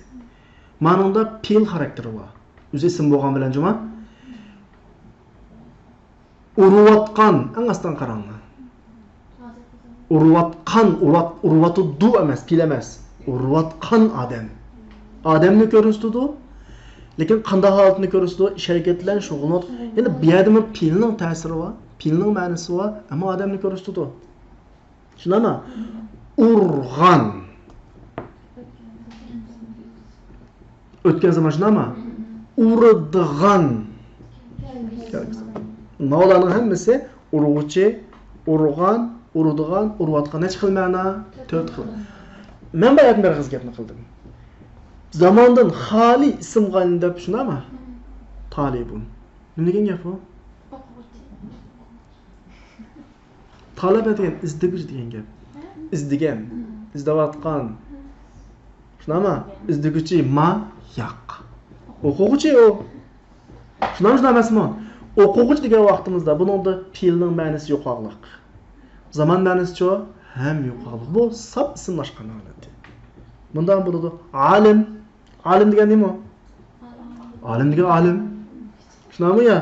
مانىڭدا پېئىل خاراكتېرى بار. ئۆزى ئىسىم بولغان بىلەن جۇما. ئۇرۇۋاتقان، ئەڭ ئاستىغا قاراڭلار. ئۇرۇۋاتقان، ئۇرۇۋات-، ئۇرۇۋاتىدۇ ئەمەس، پېئىل ئەمەس. ئۇرۇۋاتقان ئادەم. ئادەمنى كۆرسىتىدۇ. لېكىن قانداق ھالەتنى كۆرسىتىدۇ؟ ئىش ھەرىكەت بىلەن شۇغۇللىنىۋاتىدۇ. يەنى بۇ يەردىمۇ پېئىلنىڭ تەسىرى بار. پېئىلنىڭ مەنىسى بار، ئەمما ئادەمنى كۆرسىتىدۇ. شۇنداقمۇ؟ ئۇرغان. ئۆتكەن زامان شۇنداقمۇ؟ ئۇرىدىغان. ماۋۇلارنىڭ ھەممىسى ئۇرغۇچى، ئۇرغان، ئۇرىدىغان، ئۇرۇۋاتقان. نەچچە خىل مەنا؟ تۆت خىل. مەن باياتىن بىر ئېغىز گەپنى قىلدىم. زاماندىن خالىي ئىسىم غايىنى دەپ شۇنداقمۇ؟ تالىبۇن. نېمە دېگەن گەپ بۇ؟ تالەبە دېگەن ئىزدىگۈچى دېگەن گەپ. ئىزدىگەن، ئىزدەۋاتقان. شۇنداقمۇ؟ ئىزدىگۈچى ما؟ ياق. ئوقۇغۇچى ئۇ. شۇنداقمۇ، شۇنداق ئەمەسمۇ؟ ئوقۇغۇچى دېگەن ۋاقتىمىزدا بۇنىڭدا پېئىلنىڭ مەنىسى يوقاقلىق. زامان مەنىسىچۇ؟ ھەم يوقاقلىق. بۇ ساپ ئىسىملاشقان ھالىتى. مۇنداق بولىدۇ. ئالىم. ئالىم دېگەن نېمە؟ ئالىم دېگەن ئالىم. شۇنداقمۇ يا؟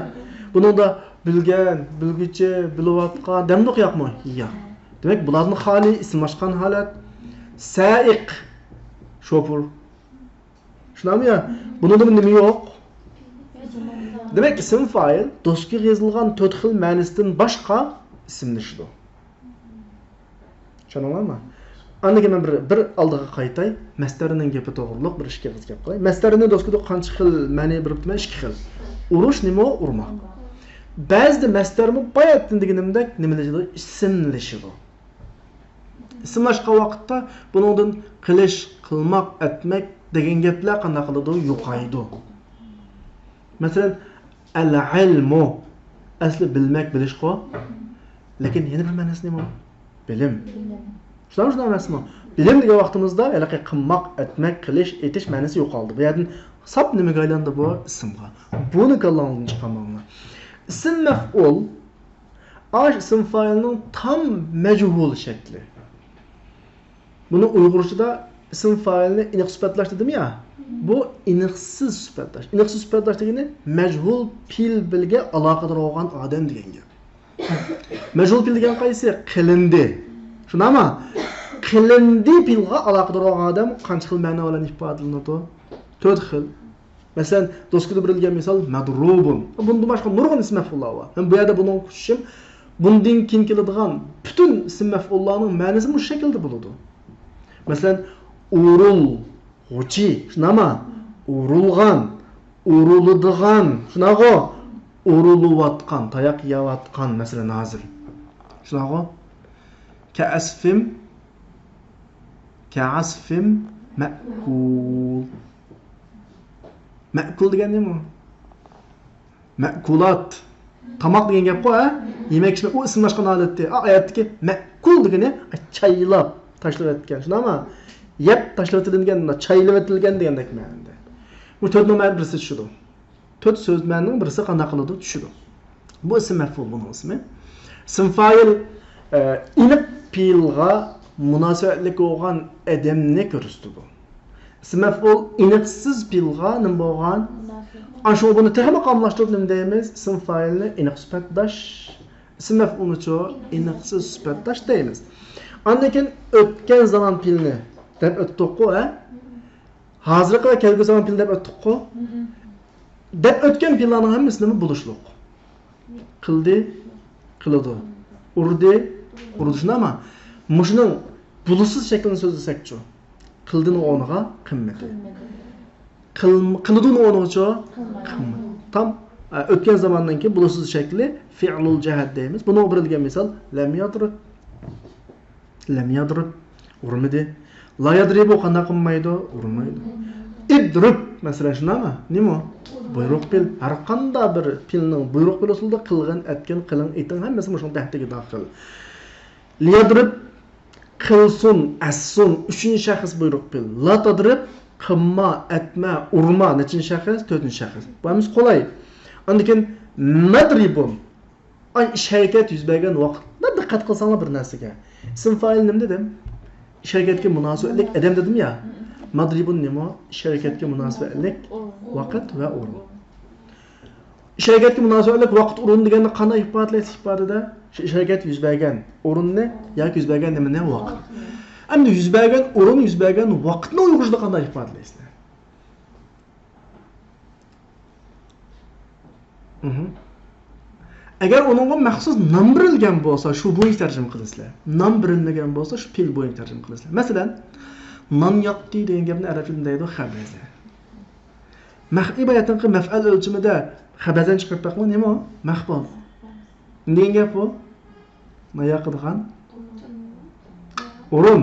بۇنىڭدا بىلگەن، بىلگۈچى، بىلىۋاتقان دەمدۇق ياقمۇ؟ ياق. دېمەك، بۇلاردىن خالىي ئىسىملاشقان ھالەت. سەئىق، شوپۇر. شۇنداقمۇ يا؟ بۇنىڭدىمۇ نېمە يوق؟ دېمەك، ئىسىم فائىل دوسكىغا يېزىلغان تۆت خىل مەنىسىدىن باشقا ئىسىملىشىدۇ. چۈشەندىڭلارمۇ؟ ئاندىن كېيىن مەن بىر، بىر ئالدىغا قايتاي. مەستەرنىڭ گېپى توغرۇلۇق بىر ئىككى ئېغىز گەپ قىلاي. مەستەرنى دوسكىدا قانچە خىل مەنە بېرىپتىمەن؟ ئىككى خىل. ئۇرۇش نېمە؟ ئۇرماق. بەزىدە مەستەرمۇ باياتىن دېگىنىمدەك نېمىلىشىدۇ؟ ئىسىملىشىدۇ. ئىسىملاشقان ۋاقىتتا بۇنىڭدىن قىلىش، قىلماق، ئەتمەك دېگەن گەپلەر قانداق قىلىدۇ؟ يوقايدۇ. مەسىلەن، ئەل-ئىلمۇ، ئەسلى بىلمەك، بىلىشقۇ. لېكىن يەنە بىر مەنىسى نېمە؟ بىلىم. شۇنداق، شۇنداق ئەمەسمۇ؟ بىلىم دېگەن ۋاقتىمىزدا ھېلىقى قىلماق، ئەتمەك، قىلىش، ئېتىش مەنىسى يوقالدى. بۇ يەردىن ساپ نېمىگە ئايلاندى بۇ؟ ئىسىمغا. بۇنى كاللاڭلاردىن چىقارماڭلار. ئىسىم مەفئۇل، ئاش ئىسىم فائىلنىڭ تام مەجھۇل شەكلى. بۇنى ئۇيغۇرچىدا ئىسىم فائىلنى ئېنىق سۈپەتلەش دېدىم يا. بۇ ئېنىقسىز سۈپەتلەش. ئېنىقسىز سۈپەتلەش دېگىنى مەجھۇل پېئىل بىلگە ئالاقىدار بولغان ئادەم دېگەن گەپ. مەجھۇل پېئىل دېگەن قايسى؟ قىلىندى. شۇنداقمۇ؟ قىلىندى پېئىلغا ئالاقىدار بولغان ئادەم قانچە خىل مەنە بىلەن ئىپادىلىنىدۇ؟ تۆت خىل. مەسىلەن، دوسكىدا بېرىلگەن مىسال مەدرۇبۇن. بۇندىن باشقا نۇرغۇن ئىسىم مەفئۇللار بار. ھەم بۇ يەردە بۇنىڭغا كۈتۈشۈم، بۇندىن كېيىن كېلىدىغان پۈتۈن ئىسىم مەفئۇللارنىڭ مەنىسى مۇشۇ شەكىلدە بولىدۇ. مەسىلەن، ئۇرۇلغۇچى، شۇنداقمۇ؟ ئۇرۇلغان، ئۇرۇلىدىغان، شۇنداقغۇ؟ ئۇرۇلۇۋاتقان، تاياق يەۋاتقان، مەسىلەن، ھازىر. شۇنداقغۇ؟ كەئەسفىم، كەئەسفىم مەئكۇل. مەئكۇل دېگەن نېمە؟ مەئكۇلات. تاماق دېگەن گەپقۇ، ھە؟ يېمەك ئىچمەك، ئۇ ئىسىملاشقان ھالەتتە. ئا، ئايەتتىكى مەئكۇل دېگىنى چايلاپ تاشلىۋەتكەن، شۇنداقمۇ؟ يەپ تاشلىۋېتىلگەن، چايلىۋېتىلگەن دېگەندەك مەنىدە. بۇ تۆت نومەر بىرسى چۈشىدۇ. تۆت سۆزلەرنىڭ بىرسى قانداق قىلىدۇ؟ چۈشىدۇ. بۇ ئىسىم مەفئۇل بۇنىڭ ئىسمى. ئىسىم فائىل، ئە، ئېنىق پېئىلغا مۇناسىۋەتلىك بولغان ئادەمنى كۆرسىتىدۇ. ئىسىم مەفئۇل ئېنىقسىز پېئىلغا نېمە بولغان؟ مۇناسىۋەت. ئاشۇ بۇنى تېخىمۇ قاملاشتۇرۇپ نېمە دەيمىز؟ ئىسىم فائىلنى ئېنىق سۈپەتداش، ئىسىم مەفئۇلنىچۇ ئېنىقسىز سۈپەتداش دەيمىز. ئاندىن كېيىن ئۆتكەن زامان پېئىلنى دەپ ئۆتتۇققۇ، ھە؟ ھازىرقى ۋە كەلگۈسى زامان پېئىلى دەپ ئۆتتۇققۇ. دەپ ئۆتكەن پېئىللارنىڭ ھەممىسى نېمە؟ بولۇشلۇق. قىلدى، قىلىدۇ. ئۇردى، ئۇرىدۇ. شۇنداقمۇ؟ مۇشۇنىڭ بولۇشسىز شەكلىنى سۆزلىسەكچۇ؟ قىلدىنىڭ ئورنىغا قىلمىدى. قىل-، قىلىدۇنىڭ ئورنىغىچۇ؟ قىلمىدى. تام، ئە، ئۆتكەن زاماننىڭكى بولۇشسىز شەكلى فىئلۇل جەھەت دەيمىز. بۇنىڭغا بېرىلگەن مىسال، لەم يەدرىب. لەم يەدرىب، ئۇرمىدى. لا يەدرىبۇ قانداق قىلمايدۇ؟ ئۇرمايدۇ. ئىدرىب، مەسىلەن، شۇنداقمۇ؟ نېمە؟ بۇيرۇق پېئىل. ھەر قانداق بىر پېئىلنىڭ بۇيرۇق پېئىل ئۇسۇلىدا قىلغىن، ئەتكىن، قىلىڭ، ئېيتىڭ، ھەممىسى مۇشۇنىڭ تەھتىگە داخىل. لىيەدرىب، قىلسۇن، ئەتسۇن، ئۈچىنچى شەخس بۇيرۇق پېئىل. لا تەدرىب، قىلما، ئەتمە، ئۇرما، نەچچىنچى شەخس؟ تۆتىنچى شەخس. بۇ ھەممىسى قولاي. ئاندىن كېيىن مەدرىبۇن. ئاي، ئىش ھەرىكەت يۈز بەرگەن ۋاقىتتا دىققەت قىلساڭلار بىر نەرسىگە. ئىسىم فائىل نېمە دېدىم؟ ئىش ھەرىكەتكە مۇناسىۋەتلىك ئادەم دېدىم يا. مەدرىبۇن نېمە؟ ئىش ھەرىكەتكە مۇناسىۋەتلىك ۋاقىت ۋە ئورۇن. ئىش ھەرىكەتكە مۇناسىۋەتلىك ۋاقىت ئورۇن دېگەننى قانداق ئىپادىلەيسىز ئىپادىدە؟ شۇ ئىش ھەرىكەت يۈز بەرگەن ئورۇننى ياكى يۈز بەرگەن نېمىنى؟ ۋاقىت. ئەمدى يۈز بەرگەن ئورۇن، يۈز بەرگەن ۋاقىتنى ئۇيغۇرچىدا قانداق ئىپادىلەيسىلەر؟ مھم. ئەگەر ئۇنىڭغا مەخسۇس نام بېرىلگەن بولسا، شۇ بويىچە تەرجىمە قىلىسىلەر. نام بېرىلمىگەن بولسا، شۇ پېئىل بويىچە تەرجىمە قىلىسىلەر. مەسىلەن، نان ياقتى دېگەن گەپنى ئەرەبچىدە دەيدۇ خەبەزە. مەخ-، ئىبارەتنىڭكى مەفئەل ئۆلچىمىدە خەبەزەنى چىقىرىپ بەقمۇ نېمە ئۇ؟ مەخبۇز. نېمە دېگەن گەپ بۇ؟ نان ياقىدىغان ئورۇن.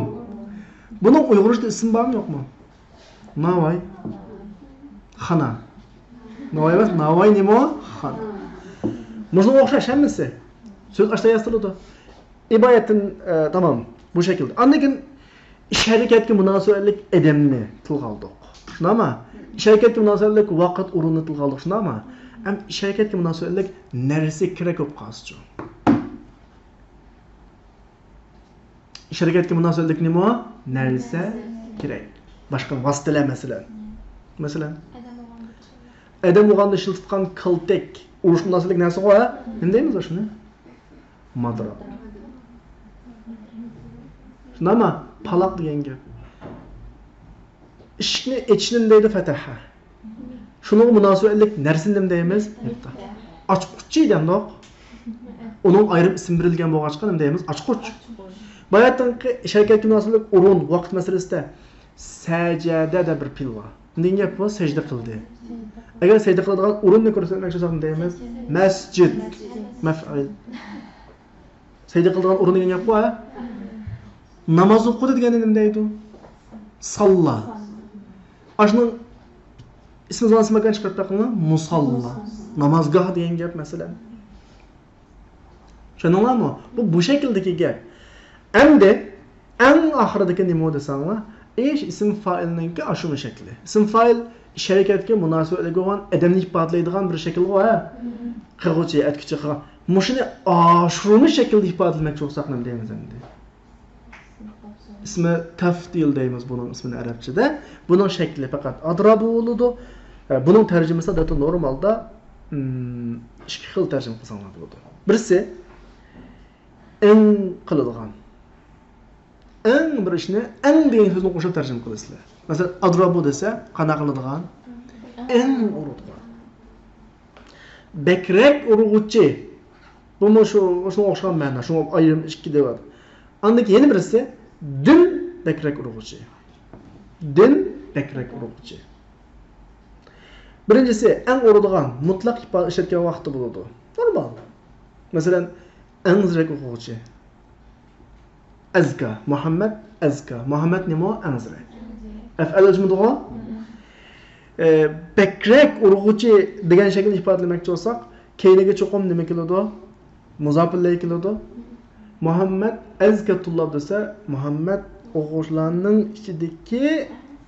بۇنىڭ ئۇيغۇرچىدا ئىسمى بارمۇ، يوقمۇ؟ ناۋاي خانا. ناۋاي ئەمەس، ناۋاي نېمە؟ خانا. مۇشۇنىڭغا ئوخشاش ھەممىسى. سۆز ئاشتا ياسىتىلىدۇ. ئىبارەتتىن، ئە، تامام. بۇ شەكىلدە. ئاندىن كېيىن ئىش ھەرىكەتكە مۇناسىۋەتلىك ئادەمنى تىلغا ئالدۇق. شۇنداقمۇ؟ ئىش ھەرىكەتكە مۇناسىۋەتلىك ۋاقىت ئورۇننى تىلغا ئالدۇق. شۇنداقمۇ؟ ئەمدى ئىش ھەرىكەتكە مۇناسىۋەتلىك نەرسە كېرەك بولۇپ قالسىچۇ؟ ئىش ھەرىكەتكە مۇناسىۋەتلىك نېمە؟ نەرسە كېرەك. باشقا ۋاسىتىلەر مەسىلەن. مەسىلەن. ئادەم بولغاندا ئىشلىتىدىغان كالتەك. ئۇرۇشقا مۇناسىۋەتلىك نەرسىغۇ، ھە؟ نېمە دەيمىز شۇنى؟ مادرا. شۇنداقمۇ؟ پالاق دېگەن گەپ. ئىشىكنى ئېچىشنى نېمە دەيدۇ؟ فەتەھە. شۇنىڭغا مۇناسىۋەتلىك نەرسىنى نېمە دەيمىز؟ ئاچقۇچى دەمدۇق. ئۇنىڭ ئايرىم ئىسمى بېرىلگەن بولغاچقا نېمە دەيمىز؟ ئاچقۇچ. باياتىنقى شەرىكەتكە مۇناسىۋەتلىك ئورۇن، ۋاقىت مەسىلىسىدە سەجەدە دەپ بىر پېئىل بار. نېمە گەپ بۇ؟ سەجدە قىلدى. ئەگەر سەجدە قىلىدىغان ئورۇننى كۆرسەتمەكچى بولساق نېمە دەيمىز؟ مەسجىد. مەفئۇل. سەجدە قىلىدىغان ئورۇن دېگەن گەپقۇ، ھە؟ ناماز ئوقۇدى دېگەندە نېمە دەيدۇ؟ ساللا. ئاشۇنىڭ ئىسمى زامانىسى ماكان چىقىرىپ بېقىڭلار، مۇساللا. نامازگاھ دېگەن گەپ، مەسىلەن. چۈشەندىڭلارمۇ؟ بۇ، بۇ شەكىلدىكى گەپ. ئەمدى ئەڭ ئاخىرىدىكى نېمە دېسەڭلار، ئىش ئىسىم فائىلنىڭكى ئاشۇمۇ شەكلى. ئىسىم فائىل ئىش ھەرىكەتكە مۇناسىۋەتلىك بولغان ئادەمنى ئىپادىلەيدىغان بىر شەكىلغۇ، ھە؟ قىلغۇچى، ئەتكۈچى قىلغان. مۇشۇنى ئاشۇرمىش شەكلىدە ئىپادىلىمەكچى بولساق نېمە دەيمىز ئەمدى؟ ئىسمى تەفدىل دەيمىز بۇنىڭ ئىسمىنى ئەرەبچىدە. بۇنىڭ شەكلى پەقەت ئادرابۇ بولىدۇ. ئە، بۇنىڭ تەرجىمىسى ئادەتتە نورمالدا، ئىم، ئىككى خىل تەرجىمە قىلساڭلار بولىدۇ. بىرسى، ئەڭ قىلىدىغان. ئەڭ بىر ئىشنى ئەڭ دېگەن سۆزنى قوشۇپ تەرجىمە قىلىسىلەر. مەسىلەن، ئادرابۇ دېسە، قانداق قىلىدىغان؟ ئەڭ ئۇرىدىغان. بەكرەك ئۇرغۇچى. بۇمۇ شۇ، شۇنىڭغا ئوخشىغان مەنا. شۇڭا ئايرىم ئىككى دەۋاتىدۇ. ئاندىن كېيىن يەنە بىرسى، دىن بەكرەك ئۇرغۇچى. دىن بەكرەك ئۇرغۇچى. بىرىنچىسى، ئەڭ ئۇرىدىغان، مۇتلەق ئىپادە ئىشلەتكەن ۋاقىتتا بولىدۇ. نورمال. مەسىلەن، ئەڭزىرەك ئۇرغۇچى. ئەزكا، مۇھەممەد ئەزكا. مۇھەممەد نېمە؟ ئەڭزىرەك. ئەفئەل ئۆلچىمىدىغۇ؟ ئە، بەكرەك ئۇرغۇچى دېگەن شەكىلنى ئىپادىلىمەكچى بولساق، كەينىگە چوقۇم نېمە كېلىدۇ؟ مۇزاپ ئىلەيھى كېلىدۇ. مۇھەممەد ئەزكا تۇللاب دېسە، مۇھەممەد ئوقۇغۇچىلارنىڭ ئىچىدىكى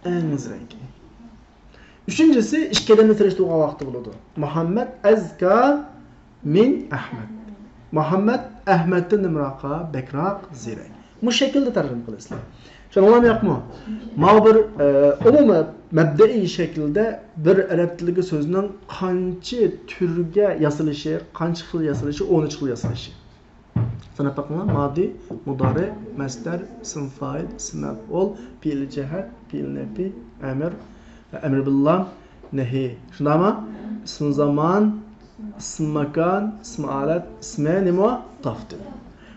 ئەڭزىرەك. ئۈچىنچىسى، ئىككى ئادەمنى سېلىشتۇرغان ۋاقتى بولىدۇ. مۇھەممەد ئەزكا مىن ئەھمەد. مۇھەممەد ئەھمەدتىن نېمىراققا؟ بەكراق، زېرەك. مۇشۇ شەكىلدە تەرجىمە قىلىسىلەر. چۈشەندىڭلارمۇ ياقمۇ؟ ماۋۇ بىر، ئە، ئومۇمىي مەبدەئىي شەكىلدە بىر ئەرەب تىلىدىكى سۆزنىڭ قانچە تۈرگە ياسىلىشى، قانچە خىل ياسىلىشى، ئون ئۈچ خىل ياسىلىشى. ساناپ بېقىڭلار، مادى، مۇدارى، مەسدەر، ئىسىم فائىل، ئىسىم مەپئۇل، پېئىل جەھەت، پېئىل نەپى، ئەمر، ئەمر بىللام، نەھى. شۇنداقمۇ؟ ئىسمى زامان، ئىسمى ماكان، ئىسمى ھالەت، ئىسمى نېمە؟ تەفدىل.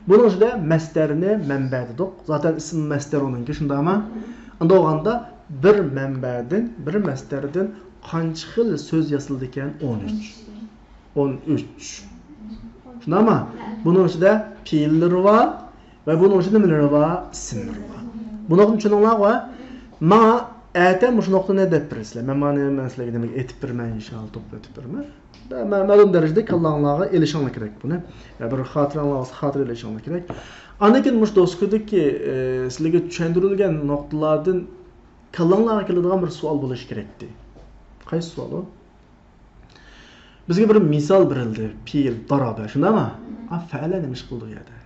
بۇنىڭ ئىچىدە مەسدەرنى مەنبە دېدۇق. زاتەن ئىسمى مەسدەر ئۇنىڭكى، شۇنداقمۇ؟ ئۇنداق بولغاندا بىر مەنبەدىن، بىر مەسدەردىن قانچە خىل سۆز ياسىلىدىكەن؟ ئون ئۈچ. ئون ئۈچ. شۇنداقمۇ؟ بۇنىڭ ئىچىدە پېئىللىرى بار ۋە بۇنىڭ ئىچىدە نېمىلىرى بار؟ ئىسىملىرى بار. بۇنىڭدىن چۈشىنىڭلارغۇ؟ ماڭا ئەتە مۇشۇ نۇقتىنى دەپ بېرىسىلەر. مەن مانا مەن سىلەرگە نېمە ئېيتىپ بېرىمەن، ئىنشائاللا، توپلاپ ئېيتىپ بېرىمەن. مە-، مەلۇم دەرىجىدە كاللاڭلارغا ئېلىشىڭلار كېرەك بۇنى. يا بىر خاتىرەڭلار بولسا خاتىرە ئېلىشىڭلار كېرەك. ئاندىن كېيىن مۇشۇ دوسكىدىكى، ئى، سىلەرگە چۈشەندۈرۈلگەن نۇقتىلاردىن كاللاڭلارغا كېلىدىغان بىر سوئال بولۇشى كېرەكتى. قايسى سوئال ئۇ؟ بىزگە بىر مىسال بېرىلدى، پېئىل، دارابە، شۇنداقمۇ؟ ئا، فەئەلە نېمە ئىش قىلىدۇ ئۇ يەردە؟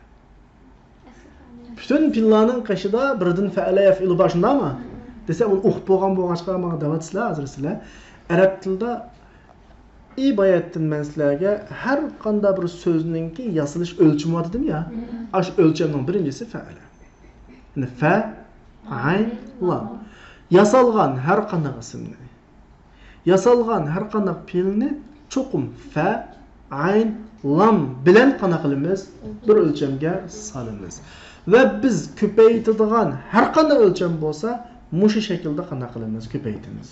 پۈتۈن پېئىللارنىڭ قېشىدا بىردىن فەئەلە يەفئىلۇ بار، شۇنداقمۇ؟ دېسە، ئۇنى ئۇقۇپ بولغان بولغاچقا ماڭا دەۋاتىسىلەر ھازىر سىلەر. ئەرەب تىلىدا ئى باياتتىن مەن سىلەرگە ھەر قانداق بىر سۆزنىڭكى ياسىلىش ئۆلچىمى بار دېدىم يا. ئاشۇ ئۆلچەمنىڭ بىرىنچىسى فەئەلە. يەنى فە، ئەين، لام. ياسالغان ھەر قانداق ئىسىمنى، ياسالغان ھەر قانداق پېئىلنى چوقۇم فە، ئەين، لام بىلەن قانداق قىلىمىز؟ بىر ئۆلچەمگە سالىمىز. ۋە بىز كۆپەيتىدىغان ھەر قانداق ئۆلچەم بولسا، مۇشۇ شەكىلدە قانداق قىلىمىز؟ كۆپەيتىمىز.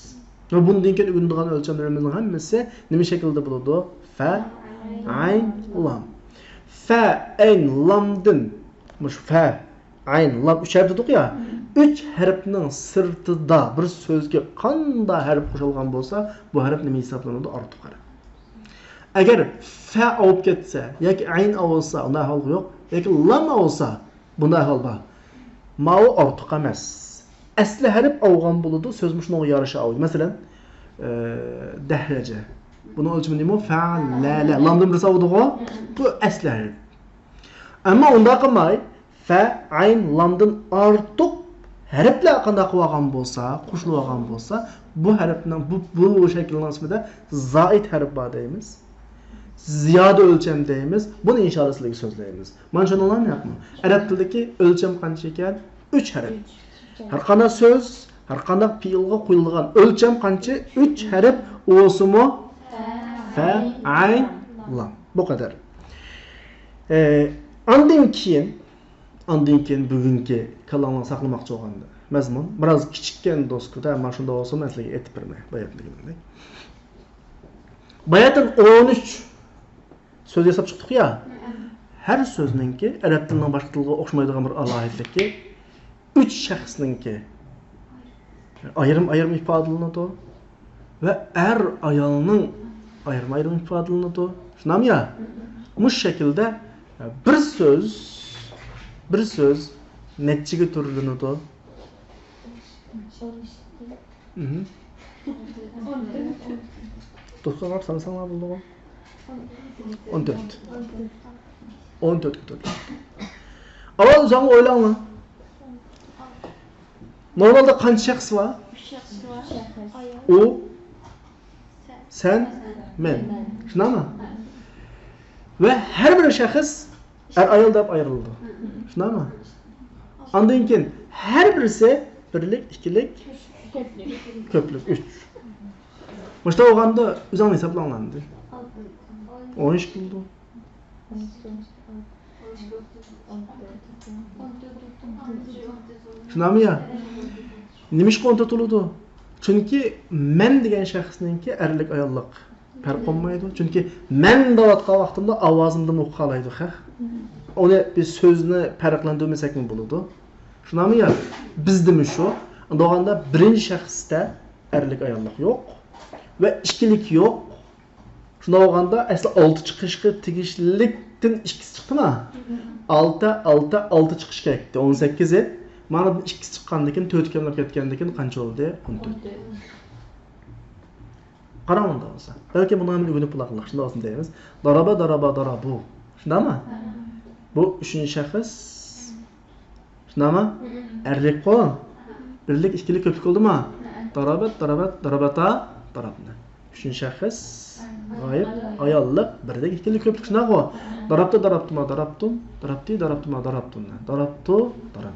ۋە بۇندىن كېيىن ئۆگىنىدىغان ئۆلچەملىرىمىزنىڭ ھەممىسى نېمە شەكىلدە بولىدۇ؟ فە، ئەين، لام. فە، ئەين، لامدىن، مۇشۇ فە، ئەين، لام ئۈچ ھەرپ دېدۇق يا، ئۈچ ھەرپنىڭ سىرتىدا بىر سۆزگە قانداق ھەرپ قوشۇلغان بولسا، بۇ ھەرپ نېمە ھېسابلىنىدۇ؟ ئارتۇق ھەرپ. ئەگەر فە ئاۋۇپ كەتسە ياكى ئەين ئاۋۇلسا، ئۇنداق ئەھۋال يوق. ياكى لام ئاۋۇلسا، بۇنداق ئەھۋال بار. ماۋۇ ئارتۇق ئەمەس. ئەسلى ھەرپ ئاۋغان بولىدۇ، سۆز مۇشۇنىڭغا يارىشا ئاۋۇيدۇ. مەسىلەن، ئە، دەھرەجە. بۇنىڭ ئۆلچىمى نېمە؟ فەئەلە. لامدىن بىرسى ئاۋۇدىغۇ؟ بۇ ئەسلى ھەرپ. ئەمما ئۇنداق قىلماي، فە، ئەين، لامدىن ئارتۇق ھەرپلەر قانداق قىلىۋالغان بولسا، قوشۇلۇۋالغان بولسا، بۇ ھەرپنىڭ، بۇ، بۇ شەكىلنىڭ ئىسمىدە زائىد ھەرپ بار دەيمىز. زىيادە ئۆلچەم دەيمىز. بۇنى ئىنشائاللا سىلەرگە سۆزلەيمىز. مانا چۈشەندىڭلارمۇ ياقمۇ؟ ئەرەب تىلىدىكى ئۆلچەم قانچە ئىكەن؟ ئۈچ ھەرپ. ھەر قانداق سۆز ھەر قانداق پېئىلغا قويۇلىدىغان ئۆلچەم قانچە؟ ئۈچ ھەرپ، ئۇسىمۇ فە، ئەين، لام. بۇ قەدەر. ئە، ئاندىن كېيىن، ئاندىن كېيىن بۈگۈنكى كاللاڭلارنى ساقلىماقچى بولغان مەزمۇن. بىراز كىچىككەن دوسكىدا، ئەمما شۇنداق بولسىمۇ مەن سىلەرگە ئېيتىپ بېرىمەن. باياتىن دېگىنىمدەك. باياتىن ئون ئۈچ سۆز ياساپ چىقتۇق يا. ھەر سۆزنىڭكى ئەرەب تىلىنىڭ باشقا تىلغا ئوخشىمايدىغان بىر ئالاھىدىلىكى، ئۈچ شەخسنىڭكى ئايرىم-ئايرىم ئىپادىلىنىدۇ ۋە ئەر-ئايالنىڭ ئايرىم-ئايرىم ئىپادىلىنىدۇ. شۇنداقمۇ يا؟ مۇشۇ شەكىلدە بىر سۆز، بىر سۆز نەچچىگە تۈرلىنىدۇ؟ مھم. دوستلار، سانىساڭلار بولىدىغۇ؟ ئون تۆت. ئون تۆتكە تۆت. ئاۋۋال ئۆزۈڭلار ئويلاڭلار. نورمالدا قانچە شەخس بار؟ ئۈچ شەخس بار. ئۇ، سەن، مەن. شۇنداقمۇ؟ ۋە ھەر بىر شەخس ئەر-ئايال دەپ ئايرىلىدۇ. شۇنداقمۇ؟ ئاندىن كېيىن ھەر بىرسى بىرلىك، ئىككىلىك، كۆپلۈك، ئۈچ. مۇشۇنداق بولغاندا ئۆزۈڭلار ھېسابلاڭلار ئەمدى. ئون ئىككى بولىدۇ. شۇنداقمۇ يا؟ نېمىشقا ئون تۆت بولىدۇ؟ چۈنكى مەن دېگەن شەخسنىڭكى ئەرلىك، ئاياللىق پەرق قىلمايدۇ. چۈنكى مەن دەۋاتقان ۋاقتىمدا ئاۋازىمدىن ئۇقالايدۇ خەق. ئۇنى بىز سۆزنى پەرقلەندۈرمىسەكمۇ بولىدۇ. شۇنداقمۇ يا؟ بىزدىمۇ شۇ. ئۇنداق بولغاندا بىرىنچى شەخستە ئەرلىك، ئاياللىق يوق ۋە ئىككىلىك يوق. شۇنداق بولغاندا ئەسلى ئالتە چىقىشقا تېگىشلىكتىن ئىككىسى چىقتىما؟ ئالتە، ئالتە، ئالتە چىقىش كېرەكتى. ئون سەككىز ئىدى. مانا ئىككىسى چىققاندىن كېيىن، تۆتكە ئايلىنىپ كەتكەندىن كېيىن قانچە بولدى؟ ئون تۆت. قاراڭ ئۇنداق بولسا. بەلكى بۇنى ھەم ئۆگىنىپ بولاقلىق. شۇنداق بولسۇن دەيمىز. دارابا، دارابا، دارابۇ. شۇنداقمۇ؟ بۇ ئۈچىنچى شەخس. شۇنداقمۇ؟ ئەرلىكقۇ؟ بىرلىك، ئىككىلىك، كۆپلۈك بولدىمۇ؟ دارابەت، دارابەت، داراباتا، دارابنى. ئۈچىنچى شەخس غايىب، ئاياللىق، بىرلىك، ئىككىلىك، كۆپلۈك، شۇنداققۇ؟ دارابتا، دارابتىما، دارابتۇم، دارابتى، دارابتىما، دارابتۇمنى. دارابتۇ، داراب.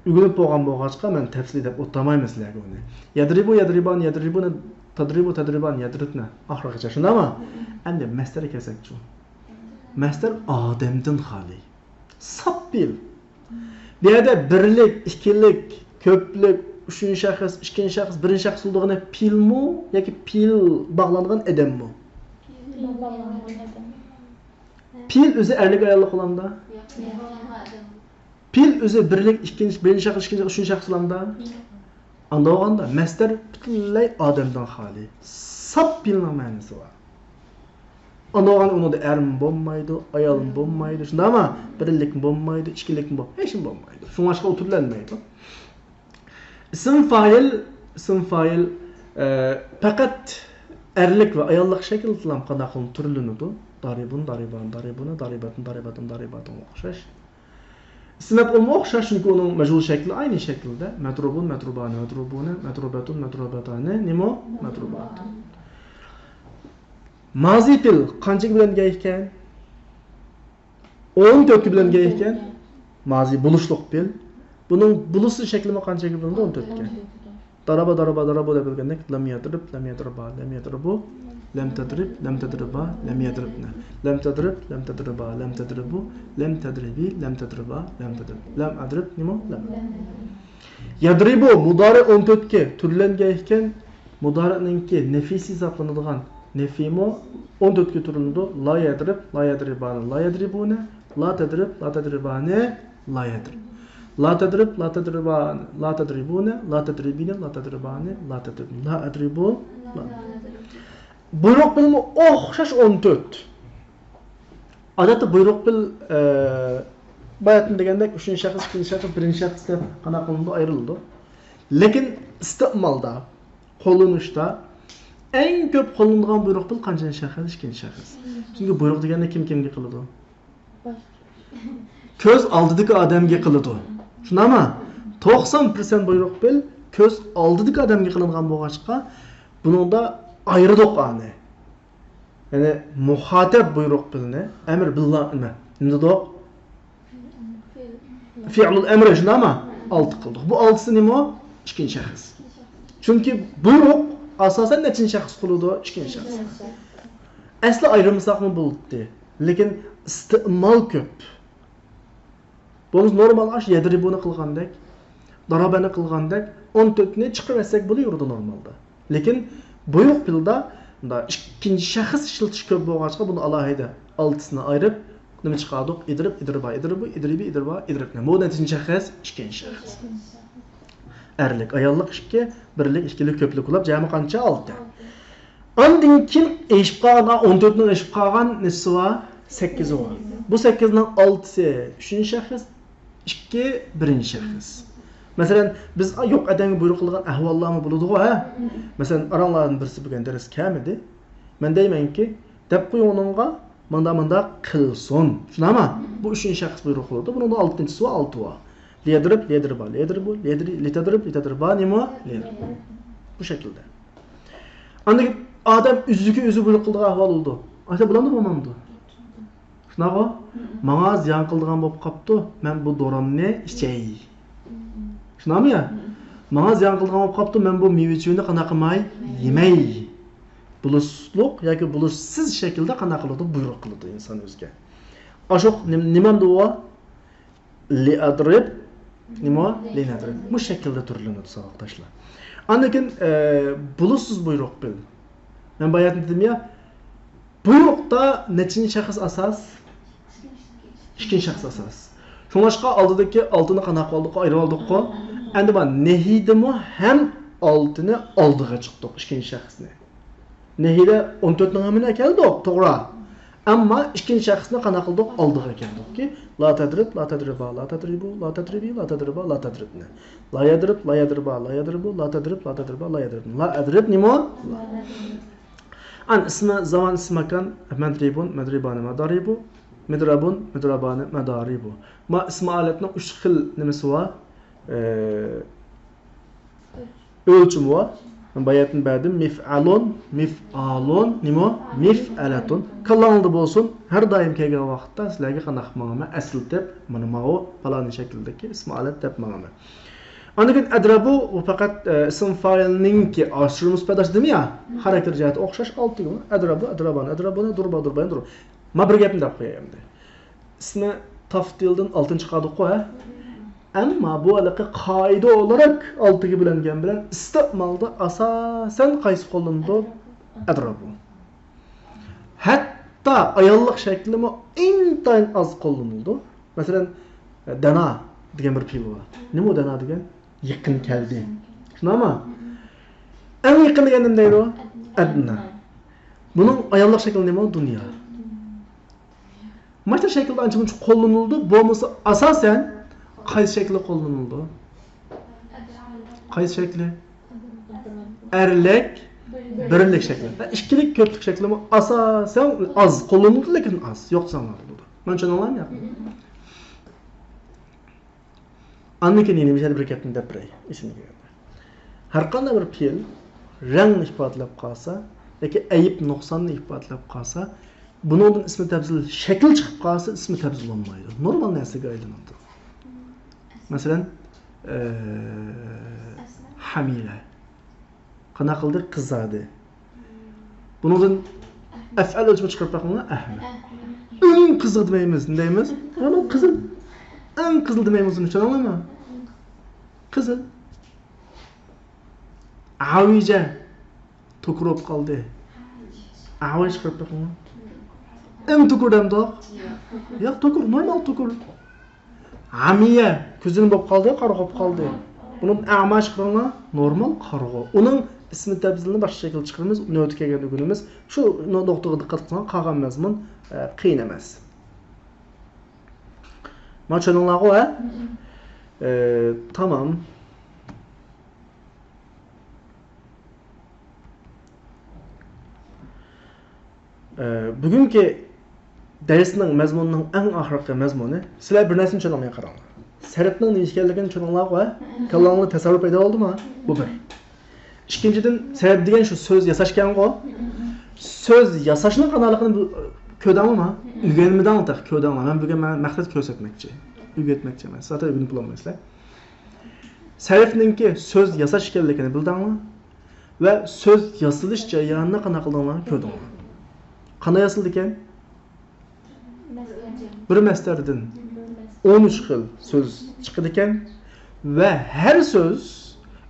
ئۆگىنىپ بولغان بولغاچقا، مەن تەپسىلىي دەپ ئوتتامايمەن سىلەرگە ئۇنى. يەدرىبۇ، يەدرىبان، يەدرىبۇنى، تەدرىبۇ، تەدرىبان، يەدرىبنى. ئاخىرغىچە، شۇنداقمۇ؟ ئەمدى مەسلەرگە كەلسەكچۇ؟ مەسلەر ئادەمدىن خالىي. ساپ پېئىل. بۇ يەردە بىرلىك، ئىككىلىك، كۆپلۈك، ئۈچىنچى شەخس، ئىككىنچى شەخس، بىرىنچى شەخس بولىدىغىنى پېئىلمۇ ياكى پېئىل باغلانغان ئادەممۇ؟ پېئىل ئۆزى ئەرلىك، ئاياللىق بولامدا؟ پېئىل ئۆزى بىرلىك، ئىككىنچى، بىرىنچى شەخس، ئىككىنچى، ئۈچىنچى شەخس بولامدا؟ ئانداق بولغاندا مەسلەر پۈتۈنلەي ئادەمدىن خالىي. ساپ پېئىلنىڭ مەنىسى بار. ئاندىن ئۇنىڭدا ئەرمۇ بولمايدۇ، ئايالمۇ بولمايدۇ، شۇنداقمۇ؟ بىرلىكمۇ بولمايدۇ، ئىككىلىكمۇ بول-، ھېچنېمە بولمايدۇ. شۇڭلاشقا ئۇ تۈرلەنمەيدۇ. ئىسىم فائىل، ئىسىم فائىل، ئە، پەقەت ئەرلىك ۋە ئاياللىق شەكىلدىلا قانداق قىلىنىپ تۈرلىنىدۇ؟ دارىبۇن، دارىبان، دارىبۇنى، دارىبەتۇن، دارىباتىن، دارىباتۇنغا ئوخشاش. ئىسىم مەپئۇلمۇ ئوخشاش، چۈنكى ئۇنىڭ مەجھۇل شەكلى ئەينى شەكىلدە. مەترۇبۇن، مەترۇبانى، مەترۇبۇنى، مەترۇبەتۇن، مەترۇباتانى، نېمە؟ مەترۇباتۇن. مازى پېئىل قانچىگە بۆلۈنگەن ئىكەن؟ ئون تۆتكە بۆلۈنگەن ئىكەن. مازى بولۇشلۇق پېئىل. بۇنىڭ بولۇشسىز شەكلىمۇ قانچىگە بۆلۈنىدۇ؟ ئون تۆتكە. دارابا، دارابا، دارابۇ دەپ بىلگەندەك، لەم يەدرىب، لەم يەدرىبا، لەم يەدرىبۇ، لەم تەدرىب، لەم تەدرىبا، لەم يەدرىبنى. لەم تەدرىب، لەم تەدرىبا، لەم تەدرىبۇ، لەم تەدرىبى، لەم تەدرىبا، لەم تەدرىب. لەم ئەدرىب، نېمە؟ لەم. يەدرىبۇ، مۇدارى ئون تۆتكە تۈرلەنگەن ئىكەن، مۇدارىنىڭكى نەفىسى ھېسابلىنىدىغان نەفىمۇ ئون تۆتكە تۈرلىنىدۇ. لا يەدرىب، لا يەدرىبانى، لا يەدرىبۇنى، لا تەدرىب، لا تەدرىبانى، لا يەدرىب. لا تەدرىب، لا تەدرىبانى، لا تەدرىبۇنى، لا تەدرىبىنى، لا تەدرىبانى، لا تەدرىب. لا ئەدرىبۇ، لا. بۇيرۇق پېئىلمۇ ئوخشاش ئون تۆت. ئادەتتە بۇيرۇق پېئىل، ئە، باياتىن دېگەندەك ئۈچىنچى شەخس، ئىككىنچى شەخس، بىرىنچى شەخس دەپ قانداق قىلىنىدۇ؟ ئايرىلىدۇ. لېكىن ئىستېمالدا، قوللىنىشتا ئەڭ كۆپ قوللىنىدىغان بۇيرۇق پېئىل قانچىنچى شەخس؟ ئىككىنچى شەخس. چۈنكى بۇيرۇق دېگەندە كىم كىمگە قىلىدۇ؟ كۆز ئالدىدىكى ئادەمگە قىلىدۇ. شۇنداقمۇ؟ توقسان پىرسەنت بۇيرۇق پېئىل كۆز ئالدىدىكى ئادەمگە قىلىنغان بولغاچقا، بۇنىڭدا ئايرىدۇق ئانى. يەنى مۇخاتەب بۇيرۇق پېئىلنى ئەمر بىللا نېمە؟ نېمە دېدۇق؟ فېئلۇل ئەمرى، شۇنداقمۇ؟ ئالتە قىلدۇق. بۇ ئالتىسى نېمە؟ ئىككىنچى شەخس. چۈنكى بۇيرۇق ئاساسەن نەچچىنچى شەخس قىلىدۇ؟ ئىككىنچى شەخس. ئەسلى ئايرىمىساقمۇ بولاتتى. لېكىن ئىستېمال كۆپ. بولمىسا نورمال ئاش يەدرىبۇنى قىلغاندەك، دارابەنى قىلغاندەك ئون تۆتنى چىقىرىۋەتسەك بولۇۋېرىدۇ نورمالدا. لېكىن بۇيرۇق پېئىلدا مۇنداق ئىككىنچى شەخس ئىشلىتىش كۆپ بولغاچقا بۇنى ئالاھىدە ئالتىسىنى ئايرىپ نېمە چىقاردۇق؟ ئىدرىب، ئىدرىبا، ئىدرىبۇ، ئىدرىبى، ئىدرىبا، ئىدرىبنى. بۇ نەچچىنچى شەخس؟ ئىككىنچى شەخس. ئەرلىك، ئاياللىق ئىككى، بىرلىك، ئىككىلىك، كۆپلۈك بولۇپ جەمئىي قانچە؟ ئالتە. ئاندىن كېيىن ئېشىپ قالغان، ئون تۆتنىڭ ئېشىپ قالغان نېچىسى بار؟ سەككىزى بار. بۇ سەككىزنىڭ ئالتىسى ئۈچىنچى شەخس، ئىككى بىرىنچى شەخس. مەسىلەن، بىز يوق ئادەمگە بۇيرۇق قىلىدىغان ئەھۋاللارمۇ بولىدىغۇ، ھە؟ مەسىلەن، ئاراڭلاردىن بىرسى بۈگۈن دەرسكە كەلمىدى. مەن دەيمەنكى، دەپ قويۇڭ ئۇنىڭغا، مۇنداق مۇنداق قىلسۇن. شۇنداقمۇ؟ بۇ ئۈچىنچى شەخس بۇيرۇق قىلىدۇ. بۇنىڭدا ئالتىنچىسى بار، ئالتە بار. لىيەدرىب، لىيەدرىبا، لىيەدرىبۇ، لىيەدرى-، لىتەدرىب، لىتەدرىبا، نېمە؟ لىيەدرىب. بۇ شەكىلدە. ئاندىن كېيىن ئادەم ئۆزىگە ئۆزى بۇيرۇق قىلىدىغان ئەھۋال بولىدۇ. ئاشۇ بولامدۇ، بولمامدۇ؟ شۇنداقغۇ؟ ماڭا زىيان قىلىدىغان بولۇپ قاپتۇ، مەن بۇ دورامنى ئىچەي. شۇنداقمۇ يا؟ ماڭا زىيان قىلىدىغان بولۇپ قاپتۇ، مەن بۇ مېۋە چۆيىنى قانداق قىلماي؟ يېمەي. بولۇشلۇق ياكى بولۇشسىز شەكىلدە قانداق قىلىدۇ؟ بۇيرۇق قىلىدۇ ئىنسان ئۆزىگە. ئاشۇ نېمە-، نېمەمدۇ ئۇ؟ لىئەدرىب، نېمە؟ لىنەدرىب. مۇشۇ شەكىلدە تۈرلىنىدۇ، ساۋاقداشلار. ئاندىن كېيىن، ئە، بولۇشسىز بۇيرۇق قىل. مەن بايا دېدىم يا، بۇيرۇقتا نەچچىنچى شەخس ئاساس؟ ئىككىنچى شەخس ئاساس. شۇڭلاشقا ئالدىدىكى ئالتىنى قانداق قىلدۇق؟ ئايرىۋالدۇققۇ. ئەمدى بار نەھىدىمۇ ھەم ئالتىنى ئالدىغا چىقتۇق، ئىككىنچى شەخسنى. نەھىدە ئون تۆتنىڭ ھەممىنى ئەكەلدۇق، توغرا. ئەمما ئىككىنچى شەخسنى قانداق قىلدۇق؟ ئالدىغا ئەكەلدۇقكى، لا تەدرىب، لا تەدرىبا، لا تەدرىبۇ، لا تەدرىبى، لا تەدرىبا، لا تەدرىبنى. لا يەدرىب، لا يەدرىبا، لا يەدرىبۇ، لا تەدرىب، لا تەدرىبا، لا يەدرىبنى. لا ئەدرىب نېمە؟ ئەن ئىسمى زامان، ئىسمى ماكان، مەدرىبۇن، مەدرىبانى، مەدارىبۇ، مىدرابۇن، مىدرابانى، مەدارىبۇ. ما ئىسمى ئالەتنىڭ ئۈچ خىل نېمىسى بار؟ ئە، ئۆلچىمى بار. باياتىن بەردىم. مىفئالۇن، مىفئالۇن، نېمە؟ مىفئەلەتۇن. كاللاڭلاردا بولسۇن، ھەر دائىم كەلگەن ۋاقىتتا سىلەرگە قانداق ماڭىمەن؟ ئەسلىتىپ، مانا ماۋۇ پالانى شەكىلدىكى ئىسمى ئالەت دەپ ماڭىمەن. ئاندىن كېيىن ئەدرابۇ، بۇ پەقەت، ئە، ئىسىم فائىلنىڭكى ئاشۇرمىسى پەداش دېمە يا. خاراكتېر جەھەتتە ئوخشاش، ئالتە گۇ. ئەدرابۇ، ئەدرابانى، ئەدرابۇنى، دۇربا، دۇرباينى، دۇربا. ما بىر گەپنى دەپ قوياي ئەمدى. ئىسمى تافتىلدىن ئالتىنى چىقاردۇققۇ، ھە؟ ئەمما بۇ ھېلىقى قائىدە ئولاراق ئالتىگە بۆلۈنگەن بىلەن ئىستېمالدا ئاساسەن قايسى قوللىنىدۇ؟ ئەدرابۇ. ھەتتا ئاياللىق شەكلىمۇ ئىنتايىن ئاز قوللىنىلىدۇ. مەسىلەن، دەنا دېگەن بىر پېئىل بار. نېمە ئۇ دەنا دېگەن؟ يېقىن كەلدى. شۇنداقمۇ؟ ئەڭ يېقىن دېگەن نېمە دەيدۇ؟ ئەدنا. بۇنىڭ ئاياللىق شەكلى نېمە؟ دۇنيا. مانا شۇ شەكىلدە ئانچە-مۇنچە قوللىنىلىدۇ، بولمىسا ئاساسەن قايسى شەكلى قوللىنىلىدۇ؟ قايسى شەكلى؟ ئەرلىك، بىرلىك شەكلى. ھە، ئىككىلىك، كۆپلۈك شەكلىمۇ ئاساسەن ئاز قوللىنىلىدۇ، لېكىن ئاز. يوق دېسەڭلار بولىدۇ. مانا چۈشەندىڭلارمۇ ياقمۇ؟ ئاندىن كېيىن يەنە بىر گەپنى دەپ بېرەي، ئېسىمگە كەلدى. ھەرقانداق بىر پېئىل رەڭنى ئىپادىلەپ قالسا ياكى ئەيىب نۇقساننى ئىپادىلەپ قالسا، بۇنىڭدىن ئىسمى تەپزىل شەكىل چىقىپ قالسا، ئىسمى تەپزىل بولمايدۇ. نورمال نەرسىگە ئايلىنىدۇ. مەسىلەن، ئە، ھەمىلە. قانداق قىلدى؟ قىزاردى. بۇنىڭدىن ئەفئەل ئۆلچىمى چىقىرىپ بېقىڭلار، ئەھمەر. ئەڭ قىزىل دېمەيمىز، نېمە دەيمىز؟ مانا قىزىل. ئەڭ قىزىل دېمەيمىز، چۈشەندىڭلارمۇ؟ قىزىل. ئاۋىجە. توكۇر بولۇپ قالدى. ئاۋىجە چىقىرىپ بېقىڭلار. ئەڭ توكۇر دەمدۇق؟ ياق، توكۇر، نورمال توكۇر. ھامىيە، كۆزىنى بولۇپ قالدى، قارىغۇ بولۇپ قالدى. بۇنى ئەما چىقىرىڭلار، نورمال قارىغۇ. ئۇنىڭ ئىسمى تەپزىلىنى باشقا شەكىلدە چىقىرىمىز، نۆۋەتتە كەلگەندە ئۆگىنىمىز. شۇ نۇقتىغا دىققەت قىلساڭ، قالغان مەزمۇن، ئە، قىيىن ئەمەس. مانا چۈشەندىڭلارغۇ، ھە؟ ئە، تامام. ئە، بۈگۈنكى دەرسنىڭ مەزمۇنىنىڭ ئەڭ ئاخىرقى مەزمۇنى، سىلەر بىر نەرسىنى چۈشەنەلمەي قاراڭلار. سەرپنىڭ نېمە ئىكەنلىكىنى چۈشەندىڭلارغۇ، ھە؟ كاللاڭلاردا تەسەۋۋۇر پەيدا بولدىمۇ؟ بۇ بىر. ئىككىنچىدىن، سەرپ دېگەن شۇ سۆز ياساشكەنغۇ. سۆز ياساشنىڭ قانداقلىقىنى بۇ، كۆردۈڭلارمۇ؟ ئۆگەنمىدىڭلار تېخى، كۆردۈڭلار. مەن بۈگۈن مەن مەقسەت كۆرسەتمەكچى. ئۆگەتمەكچى ئەمەس. زاتەن ئۆگىنىپ بولالمايسىلەر. سەرفنىڭكى سۆز ياساش ئىكەنلىكىنى بىلدىڭلار ۋە سۆز ياسىلىش جەريانىنى قانداق قىلدىڭلار؟ كۆردۈڭلار. قانداق ياسىلىدىكەن؟ بىر مەسدەردىن ئون ئۈچ خىل سۆز چىقىدىكەن ۋە ھەر سۆز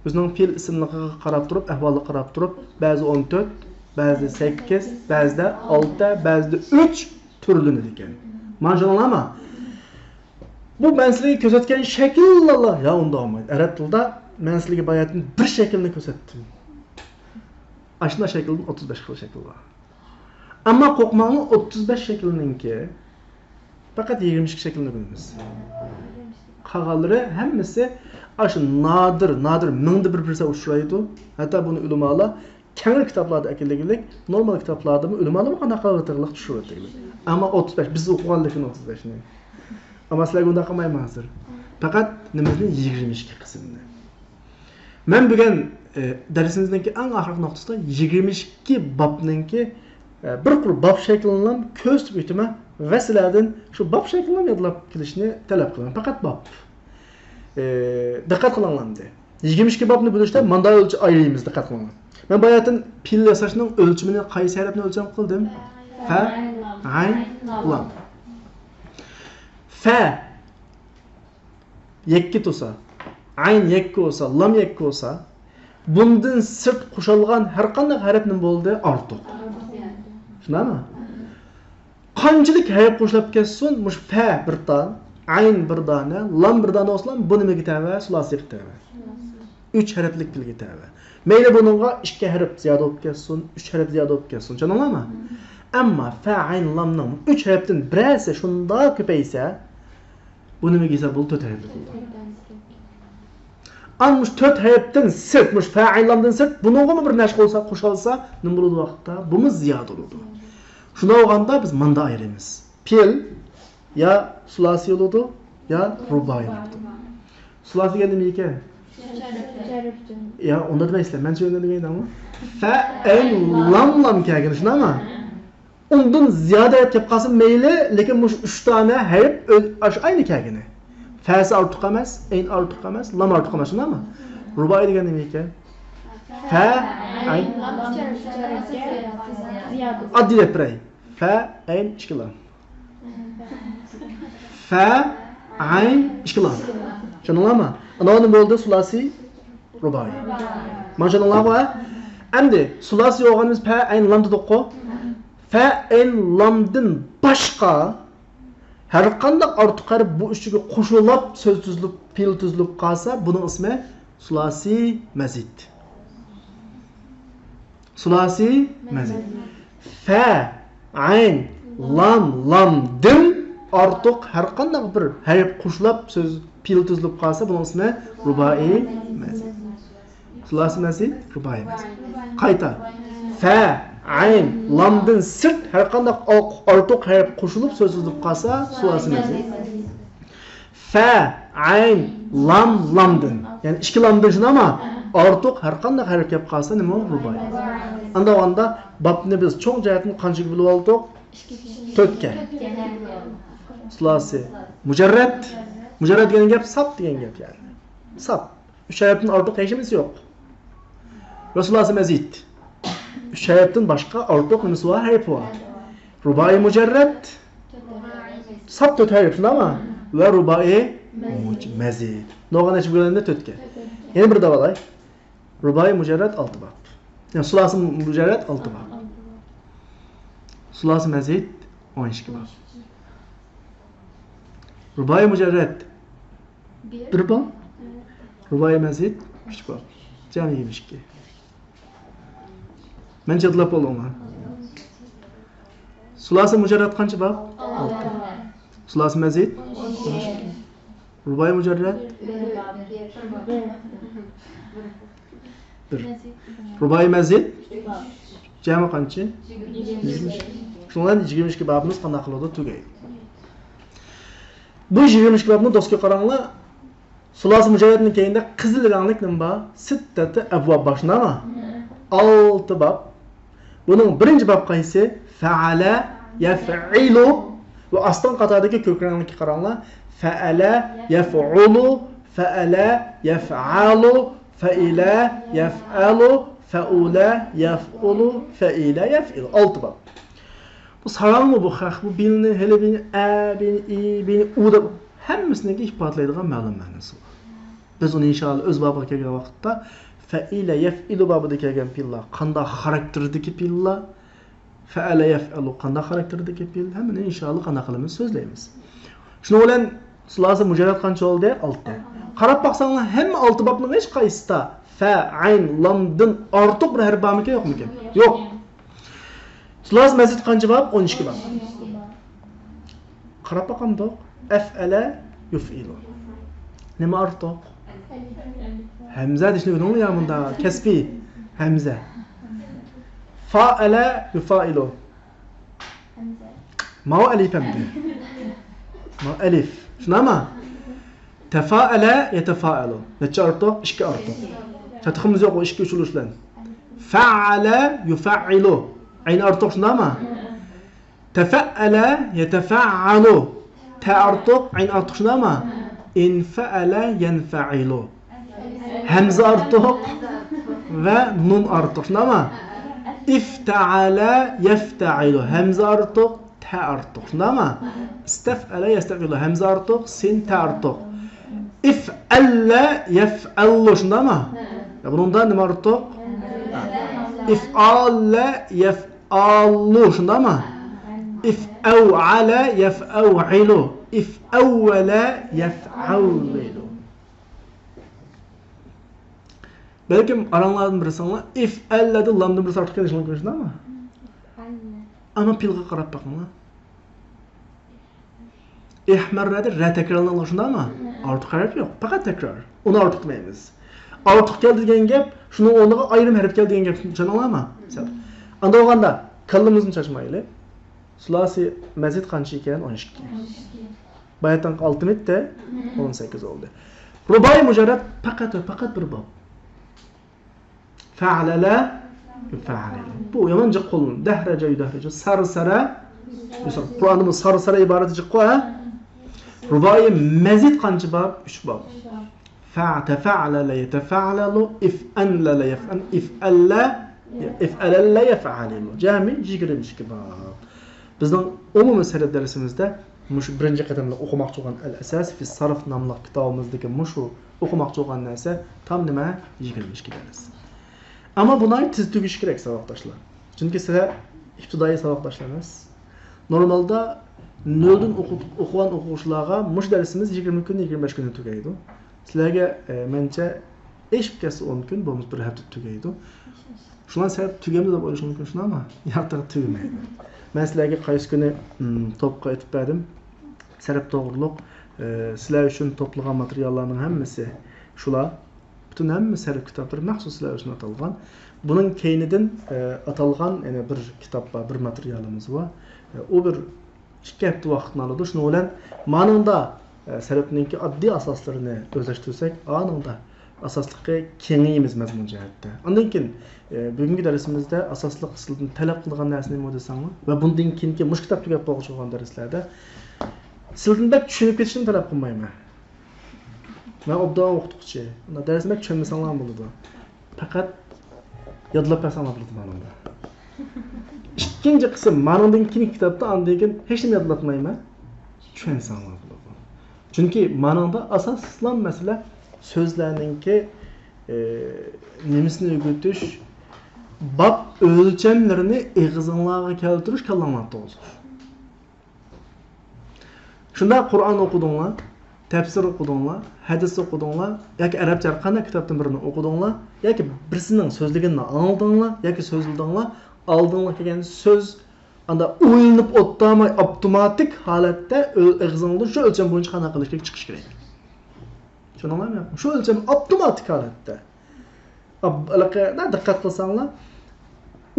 ئۆزىنىڭ پېئىل ئىسىملىقىغا قاراپ تۇرۇپ، ئەھۋالىغا قاراپ تۇرۇپ، بەزىدە ئون تۆت، بەزىدە سەككىز، بەزىدە ئالتە، بەزىدە ئۈچ تۈرلىنىدىكەن. مانا شۇنىڭلارمۇ؟ بۇ مەن سىلەرگە كۆرسەتكەن شەكىللەرلا، يا ئۇنداق بولمايدۇ. ئەرەب تىلىدا مەن سىلەرگە باياتىن بىر شەكىلنى كۆرسەتتىم. ئاشۇنداق شەكىلدىن ئوتتۇز بەش خىل شەكىل بار. ئەمما قورقماڭلار، ئوتتۇز بەش شەكىلنىڭكى پەقەت يىگىرمە ئىككى شەكىلنى بىلىمىز. قالغانلىرى ھەممىسى ئاشۇ نادىر، نادىر، مىڭدا بىر بىرسى ئۇچرايدۇ. ھەتتا بۇنى ئۆلىمالار كەڭرى كىتابلاردا ئەكېلىنگەنلىك، نورمال كىتابلاردىمۇ ئۆلىمالارمۇ قانداق قىلىۋاتىدىغانلىق چۈشۈرۈۋاتىدىغانلىق. ئەمما ئوتتۇز بەش، بىز ئوقۇغانلىكىنى ئوتتۇز بەشنى. ئەمما سىلەرگە ئۇنداق قىلمايمەن ھازىر. پەقەت نېمىزنى؟ يىگىرمە ئىككى قىسىمنى. مەن بۈگۈن، ئە، دەرسىمىزنىڭكى ئەڭ ئاخىرقى نۇقتىسىدا يىگىرمە ئىككى بابنىڭكى، ئە، بىر قۇر باب شەكلىنىلا كۆرسىتىپ ئۆتىمەن ۋە سىلەردىن شۇ باب شەكلىنى يادلاپ كېلىشنى تەلەپ قىلىمەن. پەقەت باب. ئە، دىققەت قىلىڭلار ئەمدى. يىگىرمە ئىككى بابنى بۆلۈشتە ماندا ئۆلچە ئايرىيمىز، دىققەت قىلىڭلار. مەن باياتىن پېئىل ياساشنىڭ ئۆلچىمىنى قايسى ھەرپنى ئۆلچەم قىلدىم؟ فە، ئەين، لام. فە يەككە تۇرسا، ئەين يەككە بولسا، لام يەككە بولسا، بۇندىن سىرت قوشۇلغان ھەر قانداق ھەرپ نېمە بولدى؟ ئارتۇق. شۇنداقمۇ؟ قانچىلىك ھەرپ قوشۇلۇپ كەتسۇن، مۇشۇ فە بىر دانە، ئەين بىر دانە، لام بىر دانە بولسىلا، بۇ نېمىگە تەۋە؟ سۇلاسىيغا تەۋە. ئۈچ ھەرپلىك پېئىلگە تەۋە. مەيلى بۇنىڭغا ئىككى ھەرپ زىيادە بولۇپ كەتسۇن، ئۈچ ھەرپ زىيادە بولۇپ كەتسۇن. چۈشەندىڭلارمۇ؟ ئەمما فە، ئەين، لامنىڭ ئۈچ ھەرپتىن بىرەرسى شۇنداق كۆپەيسە، بۇ نېمىگە ھېساب بولىدۇ؟ تۆت ھەرپلىك بولىدۇ. ئەنە مۇشۇ تۆت ھەرپتىن سىرت، مۇشۇ فە، ئەين، لامدىن سىرت، بۇنىڭغىمۇ بىر نەرسە قوشۇلسا، قوشۇلسا، نېمە بولىدۇ ۋاقىتتا؟ بۇمۇ زىيادە بولىدۇ. شۇنداق بولغاندا بىز ماندا ئايرىيمىز. پېئىل يا سۇلاسىي بولىدۇ، يا رۇبائىي بولىدۇ. سۇلاسىي دېگەن نېمە ئىكەن؟ يا، ئۇنداق دېمەيسىلەر، مەن چۈشەنگەن دېگەن ئىدىڭمۇ؟ فە، ئەين، لام، لام كەلگىنى، شۇنداقمۇ؟ ئۇندىن زىيادە ھەرپ كەپ قالسا مەيلى، لېكىن مۇشۇ ئۈچ دانە ھەرپ ئۆز-، ئاشۇ ئەينى كەلگىنى. فەسى ئارتۇق ئەمەس، ئەين ئارتۇق ئەمەس، لام ئارتۇق ئەمەس، شۇنداقمۇ؟ رۇبائىي دېگەن نېمە ئىكەن؟ فە، ئەين. ئاددىي دەپ بېرەي. فە، ئەين، ئىككى لام. فە، ئەين، ئىككى لام. چۈشەندىڭلارمۇ؟ ئاندىن بولدى سۇلاسىي، رۇبائىي. مانا چۈشەندىڭلارغۇ، ھە؟ ئەمدى سۇلاسىي بولغىنىمىز پە، ئەين، لام دېدۇققۇ. فە، ئەين، لامدىن باشقا ھەر قانداق ئارتۇق ھەرپ بۇ ئۈچىگە قوشۇلۇپ سۆز تۈزۈلۈپ، پېئىل تۈزۈلۈپ قالسا، بۇنىڭ ئىسمى سۇلاسىي مەزىد. سۇلاسىي مەزىد. فە، ئەين، لام، لامدىن ئارتۇق ھەر قانداق بىر ھەرپ قوشۇلۇپ سۆز پېئىل تۈزۈلۈپ قالسا، بۇنىڭ ئىسمى رۇبائىي مەزىد. سۇلاسىي مەزىد، رۇبائىي مەزىد. قايتا. فە، ئەين، لامدىن سىرت ھەر قانداق ئارتۇق ھەرپ قوشۇلۇپ سۆز تۈزۈلۈپ قالسا، سۇلاسىي مەزىد. فە، ئەين، لام، لامدىن. يەنى ئىككى لامدىن شۇنداقمۇ؟ ئارتۇق ھەر قانداق ھەرپ كەپ قالسا نېمە؟ رۇبائىي. ئانداق بولغاندا بابنى بىز چوڭ جەھەتتىن قانچىگە بۆلۈپ ئالدۇق؟ تۆتكە. سۇلاسىي مۇجەررەت. مۇجەررەت دېگەن گەپ ساپ دېگەن گەپ يەنى. ساپ. ئۈچ ھەرپتىن ئارتۇق ھېچنېمىسى يوق. ۋە سۇلاسىي مەزىد. ئۈچ ھەرپتىن باشقا ئارتۇق نېمىسى بار؟ ھەرپى بار. رۇبائىي مۇجەررەت. ساپ تۆت ھەرپ، شۇنداقمۇ؟ ۋە رۇبائىي مۇج-، مەزىد. نوغا نەچچە بۆلۈندى؟ تۆتكە. يەنە بىر دەۋالاي. رۇبائىي مۇجەررەت ئالتە باب. يەنى سۇلاسىي مۇجەررەت ئالتە باب. سۇلاسىي مەزىد ئون ئىككى باب. رۇبائىي مۇجەررەت بىر باب. رۇبائىي مەزىد ئۈچ باب. جەمئىي يىگىرمە ئىككى. مەنچە يادلاپ بولدۇڭلار؟ سۇلاسىي مۇجەررەت قانچە باب؟ ئالتە. سۇلاسىي مەزىد؟ رۇبائىي مۇجەررەت؟ بىر. رۇبائىي مەزىد؟ جەمئىي قانچە؟ يىگىرمە ئىككى. شۇنىڭ بىلەن يىگىرمە ئىككى بابىمىز قانداق قىلىدۇ؟ تۈگەيدۇ. بۇ يىگىرمە ئىككى بابنى دوسكىغا قاراڭلار. سۇلاسىي مۇجەررەتنىڭ كەينىدە قىزىل رەڭلىك نېمە بار؟ سىتتەتە ئەبۋاب بار، شۇنداقمۇ؟ ئالتە باب. بۇنىڭ بىرىنچى باب قايسى؟ فەئەلە يەفئىلۇ. ۋە ئاستىنقى قاتاردىكى كۆك رەڭلىككە قاراڭلار. فەئەلە يەفئۇلۇ، فەئەلە يەفئەلۇ، فەئىلە يەفئەلۇ، فەئۇلە يەفئۇلۇ، فەئىلە يەفئىلۇ. ئالتە باب. بۇ ساراڭمۇ بۇ خەق، بۇ بىلنى، ھېلى بىلنى، ئە بىلنى، ئى بىلنى، ئۇ دەپ ھەممىسىنىڭكى ئىپادىلەيدىغان مەلۇم مەنىسى بار. بىز ئۇنى ئىنشائاللا ئۆز بابىغا كەلگەن ۋاقىتتا فەئىلە يەفئىلۇ بابىدا كەلگەن پېئىللار قانداق خاراكتېردىكى پېئىللار، فەئەلە يەفئەلۇ قانداق خاراكتېردىكى پېئىل، ھەممىنى ئىنشائاللا قانداق قىلىمىز سۆزلەيمىز. شۇنىڭ بىلەن سۇلاسە مۇجەررەد قانچە بولدى؟ ئالتە. قاراپ باقساڭلار ھەممە ئالتە بابنىڭ ھېچقايسىسىدا فە، ئەين، لامدىن ئارتۇق بىر ھەرپ بارمىكەن، يوقمىكەن؟ يوق. سۇلاسە مەزىد قانچە باب؟ ئون ئىككى باب. قاراپ باقامدۇق؟ ئەفئەلە يۇفئىلۇ. نېمە ئارتۇق؟ ھەمزە دېيىشنى ئۆگىنىڭلار يا مۇندا. كەسپىي ھەمزە. فائەلە يۇفائىلۇ. ماۋۇ ئەلىف ئەمدى. ماۋۇ ئەلىف. شۇنداقمۇ؟ تەفائەلە يەتەفائەلۇ. نەچچە ئارتۇق؟ ئىككى ئارتۇق. تېخىمىز يوق ئۇ ئىككى ئۇچۇر بىلەن. فەئەلە يۇفەئىلۇ. ئەين ئارتۇق، شۇنداقمۇ؟ تەفەئەلە يەتەفەئەلۇ. تە ئارتۇق، ئەين ئارتۇق، شۇنداقمۇ؟ ئىنفەئەلە يەنفەئىلۇ. ھەمزە ئارتۇق ۋە نۇن ئارتۇق، شۇنداقمۇ؟ ئىفتەئەلە يەفتەئىلۇ. ھەمزە ئارتۇق، تە ئارتۇق، شۇنداقمۇ؟ ئىستەفئەلە يەستەفئىلۇ. ھەمزە ئارتۇق، سىن، تە ئارتۇق. ئىفئەللە يەفئەللۇ، شۇنداقمۇ؟ يا، بۇنىڭدا نېمە ئارتۇق؟ ئىفئاللە يەفئاللۇ، شۇنداقمۇ؟ ئىفئەۋئەلە يەفئەۋئىلۇ. ئىفئەۋۋەلە يەفئەۋۋىلۇ. بەلكىم ئاراڭلاردىن بىرسىڭلار ئىفئەللەدىن لامدىن بىرسى ئارتۇق كېلىشى مۇمكىن، شۇنداقمۇ؟ ئەمما پېئىلغا قاراپ باقىڭلار. ئىھمەررەدە رە تەكرارلىنىدۇ، شۇنداقمۇ؟ ئارتۇق ھەرپ يوق، پەقەت تەكرار. ئۇنى ئارتۇق دېمەيمىز. ئارتۇق كەلدى دېگەن گەپ، شۇنىڭ ئورنىغا ئايرىم ھەرپ كەلدى دېگەن گەپ، چۈشەندىڭلارمۇ؟ ئانداق بولغاندا، كاللىمىزنى چاچمايلى. سۇلاسى مەزىد قانچە ئىكەن؟ ئون ئىككى. باياتىنقى ئالتە مىتتە، ئون سەككىز بولدى. رۇبائىي مۇجەررەد پەقەت ۋە پەقەت بىر باب. فەئلەلە يۇفەئلىلۇ. بۇ يامان جىق قوللىنىدۇ. دەھرەجە يۇدەھرىجۇ. سارسەرە يۇسەر. قۇرئاندا بۇ سارسەرە ئىبارىتى جىققۇ، ھە؟ رۇبائىي مەزىد قانچە باب؟ ئۈچ باب. فە، تەفەئلەلە يەتەفەئلەلۇ. ئىفئەنلەلە يەفئەن. ئىفئەللە، ئىفئەلەللە يەفئەلىلۇ. جەمئىي يىگىرمە ئىككى باب. بىزنىڭ ئومۇمىي سەرەپ دەرسىمىزدە مۇشۇ بىرىنچى قېتىملىق ئوقۇماقچى بولغان ئەل ئەساس فى سەرف ناملىق كىتابىمىزدىكى مۇشۇ ئوقۇماقچى بولغان نەرسە تام نېمە؟ يىگىرمە ئىككى دەرس. ئەمما بۇ ناھايىتى تېز تۈگىشى كېرەك، ساۋاقداشلار. چۈنكى سىلەر ئىپتىدائىي ساۋاقداشلار ئەمەس. نورمالدا نۆلدىن ئوقۇ-، ئوقۇغان ئوقۇغۇچىلارغا مۇشۇ دەرسىمىز يىگىرمە كۈن، يىگىرمە بەش كۈندە تۈگەيدۇ. سىلەرگە، ئە، مەنچە ئېشىپ كەتسە ئون كۈن، بولمىسا بىر ھەپتىدە تۈگەيدۇ. شۇڭا سەل تۈگەمدۇ دەپ ئويلىشىڭ مۇمكىن، شۇنداقمۇ؟ ياق، تېخى تۈگىمەيدۇ. مەن سىلەرگە قايسى كۈنى، م، توپقا ئېتىپ بەردىم. سەرپ توغرۇلۇق، ئە، سىلەر ئۈچۈن توپلىغان ماتېرىياللارنىڭ ھەممىسى شۇلار. پۈتۈن ھەممە سەرپ كىتابلىرى مەخسۇس سىلەر ئۈچۈن ئاتالغان. بۇنىڭ كەينىدىن، ئە، ئاتالغان يەنە بىر كىتاب بار، بىر ماتېرىيالىمىز بار. ئە، ئۇ بىر ئىككى ھەپتە ۋاقىتنى ئالىدۇ. شۇنىڭ بىلەن مانىڭدا، ئە، سەرپنىڭكى ئاددىي ئاساسلىرىنى ئۆزلەشتۈرسەك، ئانىڭدا ئاساسلىقى كېڭىيىمىز مەزمۇن جەھەتتە. ئاندىن كېيىن، ئە، بۈگۈنكى دەرسىمىزدە ئاساسلىق سىلەردىن تەلەپ قىلىدىغان نەرسە نېمە دېسەڭلار ۋە بۇندىن كېيىنكى مۇشۇ كىتاب تۈگەپ بولغۇچە بولغان دەرسلەردە سىلەردىن بەك چۈشىنىپ كېتىشنى تەلەپ قىلمايمەن. مەن ئوبدان ئوقۇتقۇچى. دەرسنى بەك چۈشەنمىسەڭلار بولىدۇ. پەقەت يادلاپ بەرسەڭلار بولىدۇ مانىڭدا. ئىككىنچى قىسىم، مانىڭدىن كېيىنكى كىتابتا ئاندىن كېيىن ھېچنېمە يادلاتمايمەن. چۈشەنسەڭلار بولىدۇ. چۈنكى مانىڭدا ئاساسلىق مەسىلە سۆزلەرنىڭكى، ئى، نېمىسىنى ئۆگىتىش، باب ئۆلچەملىرىنى ئېغىزىڭلارغا كەلتۈرۈش، كاللاڭلاردا تۇغۇزۇش. شۇنداق قۇرئان ئوقۇدۇڭلار، تەپسىر ئوقۇدۇڭلار، ھەدىس ئوقۇدۇڭلار ياكى ئەرەبچە ھەر قانداق كىتابتىن بىرىنى ئوقۇدۇڭلار ياكى بىرسىنىڭ سۆزلىگىنىنى ئاڭلىدىڭلار ياكى سۆزلىدىڭلار، ئالدىڭلار كەلگەن سۆز ئاندا ئويلىنىپ ئولتۇرماي ئاپتوماتىك ھالەتتە ئۆ-، ئېغىزىڭدىن شۇ ئۆلچەم بويىچە قانداق قىلىش كېرەك، چىقىش كېرەك. چۈشەندىڭلارمۇ؟ شۇ ئۆلچەم ئاپتوماتىك ھالەتتە. ئاب-، ھېلىقى، دىققەت قىلساڭلار،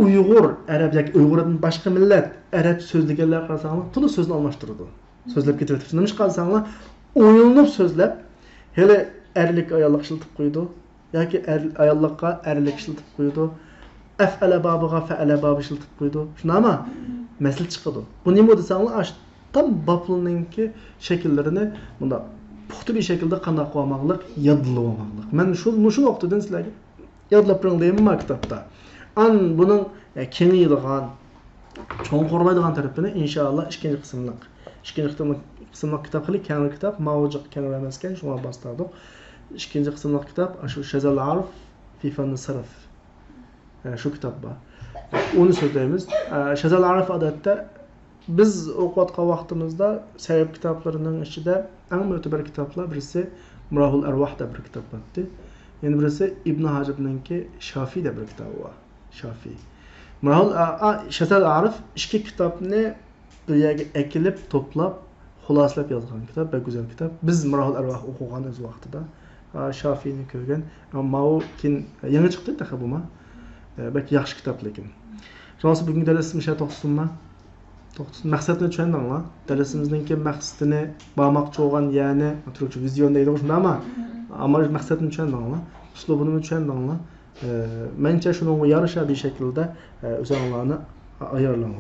ئۇيغۇر، ئەرەب ياكى ئۇيغۇردىن باشقا مىللەت، ئەرەب سۆزلىگەنلەر قارىساڭلار، تولا سۆزنى ئالماشتۇرىدۇ. سۆزلەپ كېتىۋېتىپتۇ. نېمىشقا دېسەڭلار، ئويلىنىپ سۆزلەپ، ھېلى ئەرلىك ئاياللىق ئىشلىتىپ قويىدۇ. ياكى ئەر، ئاياللىققا ئەرلىك ئىشلىتىپ قويىدۇ. ئەفئەلە بابىغا فەئەلە بابى ئىشلىتىپ قويىدۇ. شۇنداقمۇ؟ مەسىلە چىقىدۇ. بۇ نېمە دېسەڭلار، ئاش تام بابلىنىڭكى شەكىللىرىنى مۇنداق پۇختا بىر شەكىلدە قانداق قىلىۋالماقلىق، يادلىۋالماقلىق. مەن شۇ، مۇشۇ نۇقتىدىن سىلەرگە يادلاپ بېرىڭ دەيمەن ما كىتابتا. ئان بۇنىڭ، ئە، كېڭىيىدىغان، چوڭقۇرلايدىغان تەرىپىنى ئىنشائاللا ئىككىنچى قىسىملىق. ئىككىنچى قىسىملىق، قىسىملىق كىتاب خېلى كەڭرى كىتاب، ماۋۇ جىق كەڭرى ئەمەسكەن، شۇڭا باستۇردۇق. ئىككىنچى قىسىملىق كىتاب، شۇ شەزەل ئارىف فى فەننى سەرف. ئە، شۇ كىتاب بار. ئۇنى سۆزلەيمىز. ئە، شەزەل ئارىف ئادەتتە بىز ئوقۇۋاتقان ۋاقتىمىزدا سەرف كىتابلىرىنىڭ ئىچىدە ئەڭ مۆتىبەر كىتابلار بىرسى مىراھۇل ئەرۋاھ دەپ بىر كىتاب بارتتى. يەنە بىرسى ئىبن ھاجىبنىڭكى شافىي دەپ بىر كىتابى بار. شافىي. مىراھۇل ئا-، ئا-، شەزەل ئارىف ئىككى كىتابنى بىر يەرگە ئەكېلىپ، توپلاپ، خۇلاسىلەپ يازغان كىتاب، بەك گۈزەل كىتاب. بىز مىراھۇل ئەرۋاھ ئوقۇغان ئۆز ۋاقتىدا. ئا، شافىينى كۆرگەن. ئەمما ماۋۇ كېيىن يېڭى چىقتى تېخى بۇمۇ. ئە، بەك ياخشى كىتاب لېكىن. شۇڭلاشقا بۈگۈنكى دەرسىمىز شۇ يەردە توختىسۇنما؟ توختىسۇن. مەقسەتنى چۈشەندىڭلار؟ دەرسىمىزنىڭكى مەقسىتىنى، بارماقچى بولغان يەرنى، تۈركچە ۋىزيون دەيدىغۇ، شۇنداقمۇ؟ ئەمما مەقسەتنى چۈشەندىڭلار؟ ئۇسلۇبىنىمۇ چۈشەندىڭلار؟ ئە، مەنچە شۇنىڭغا يارىشا بىر شەكىلدە، ئە، ئۆزۈڭلارنى ئايارلاڭلار.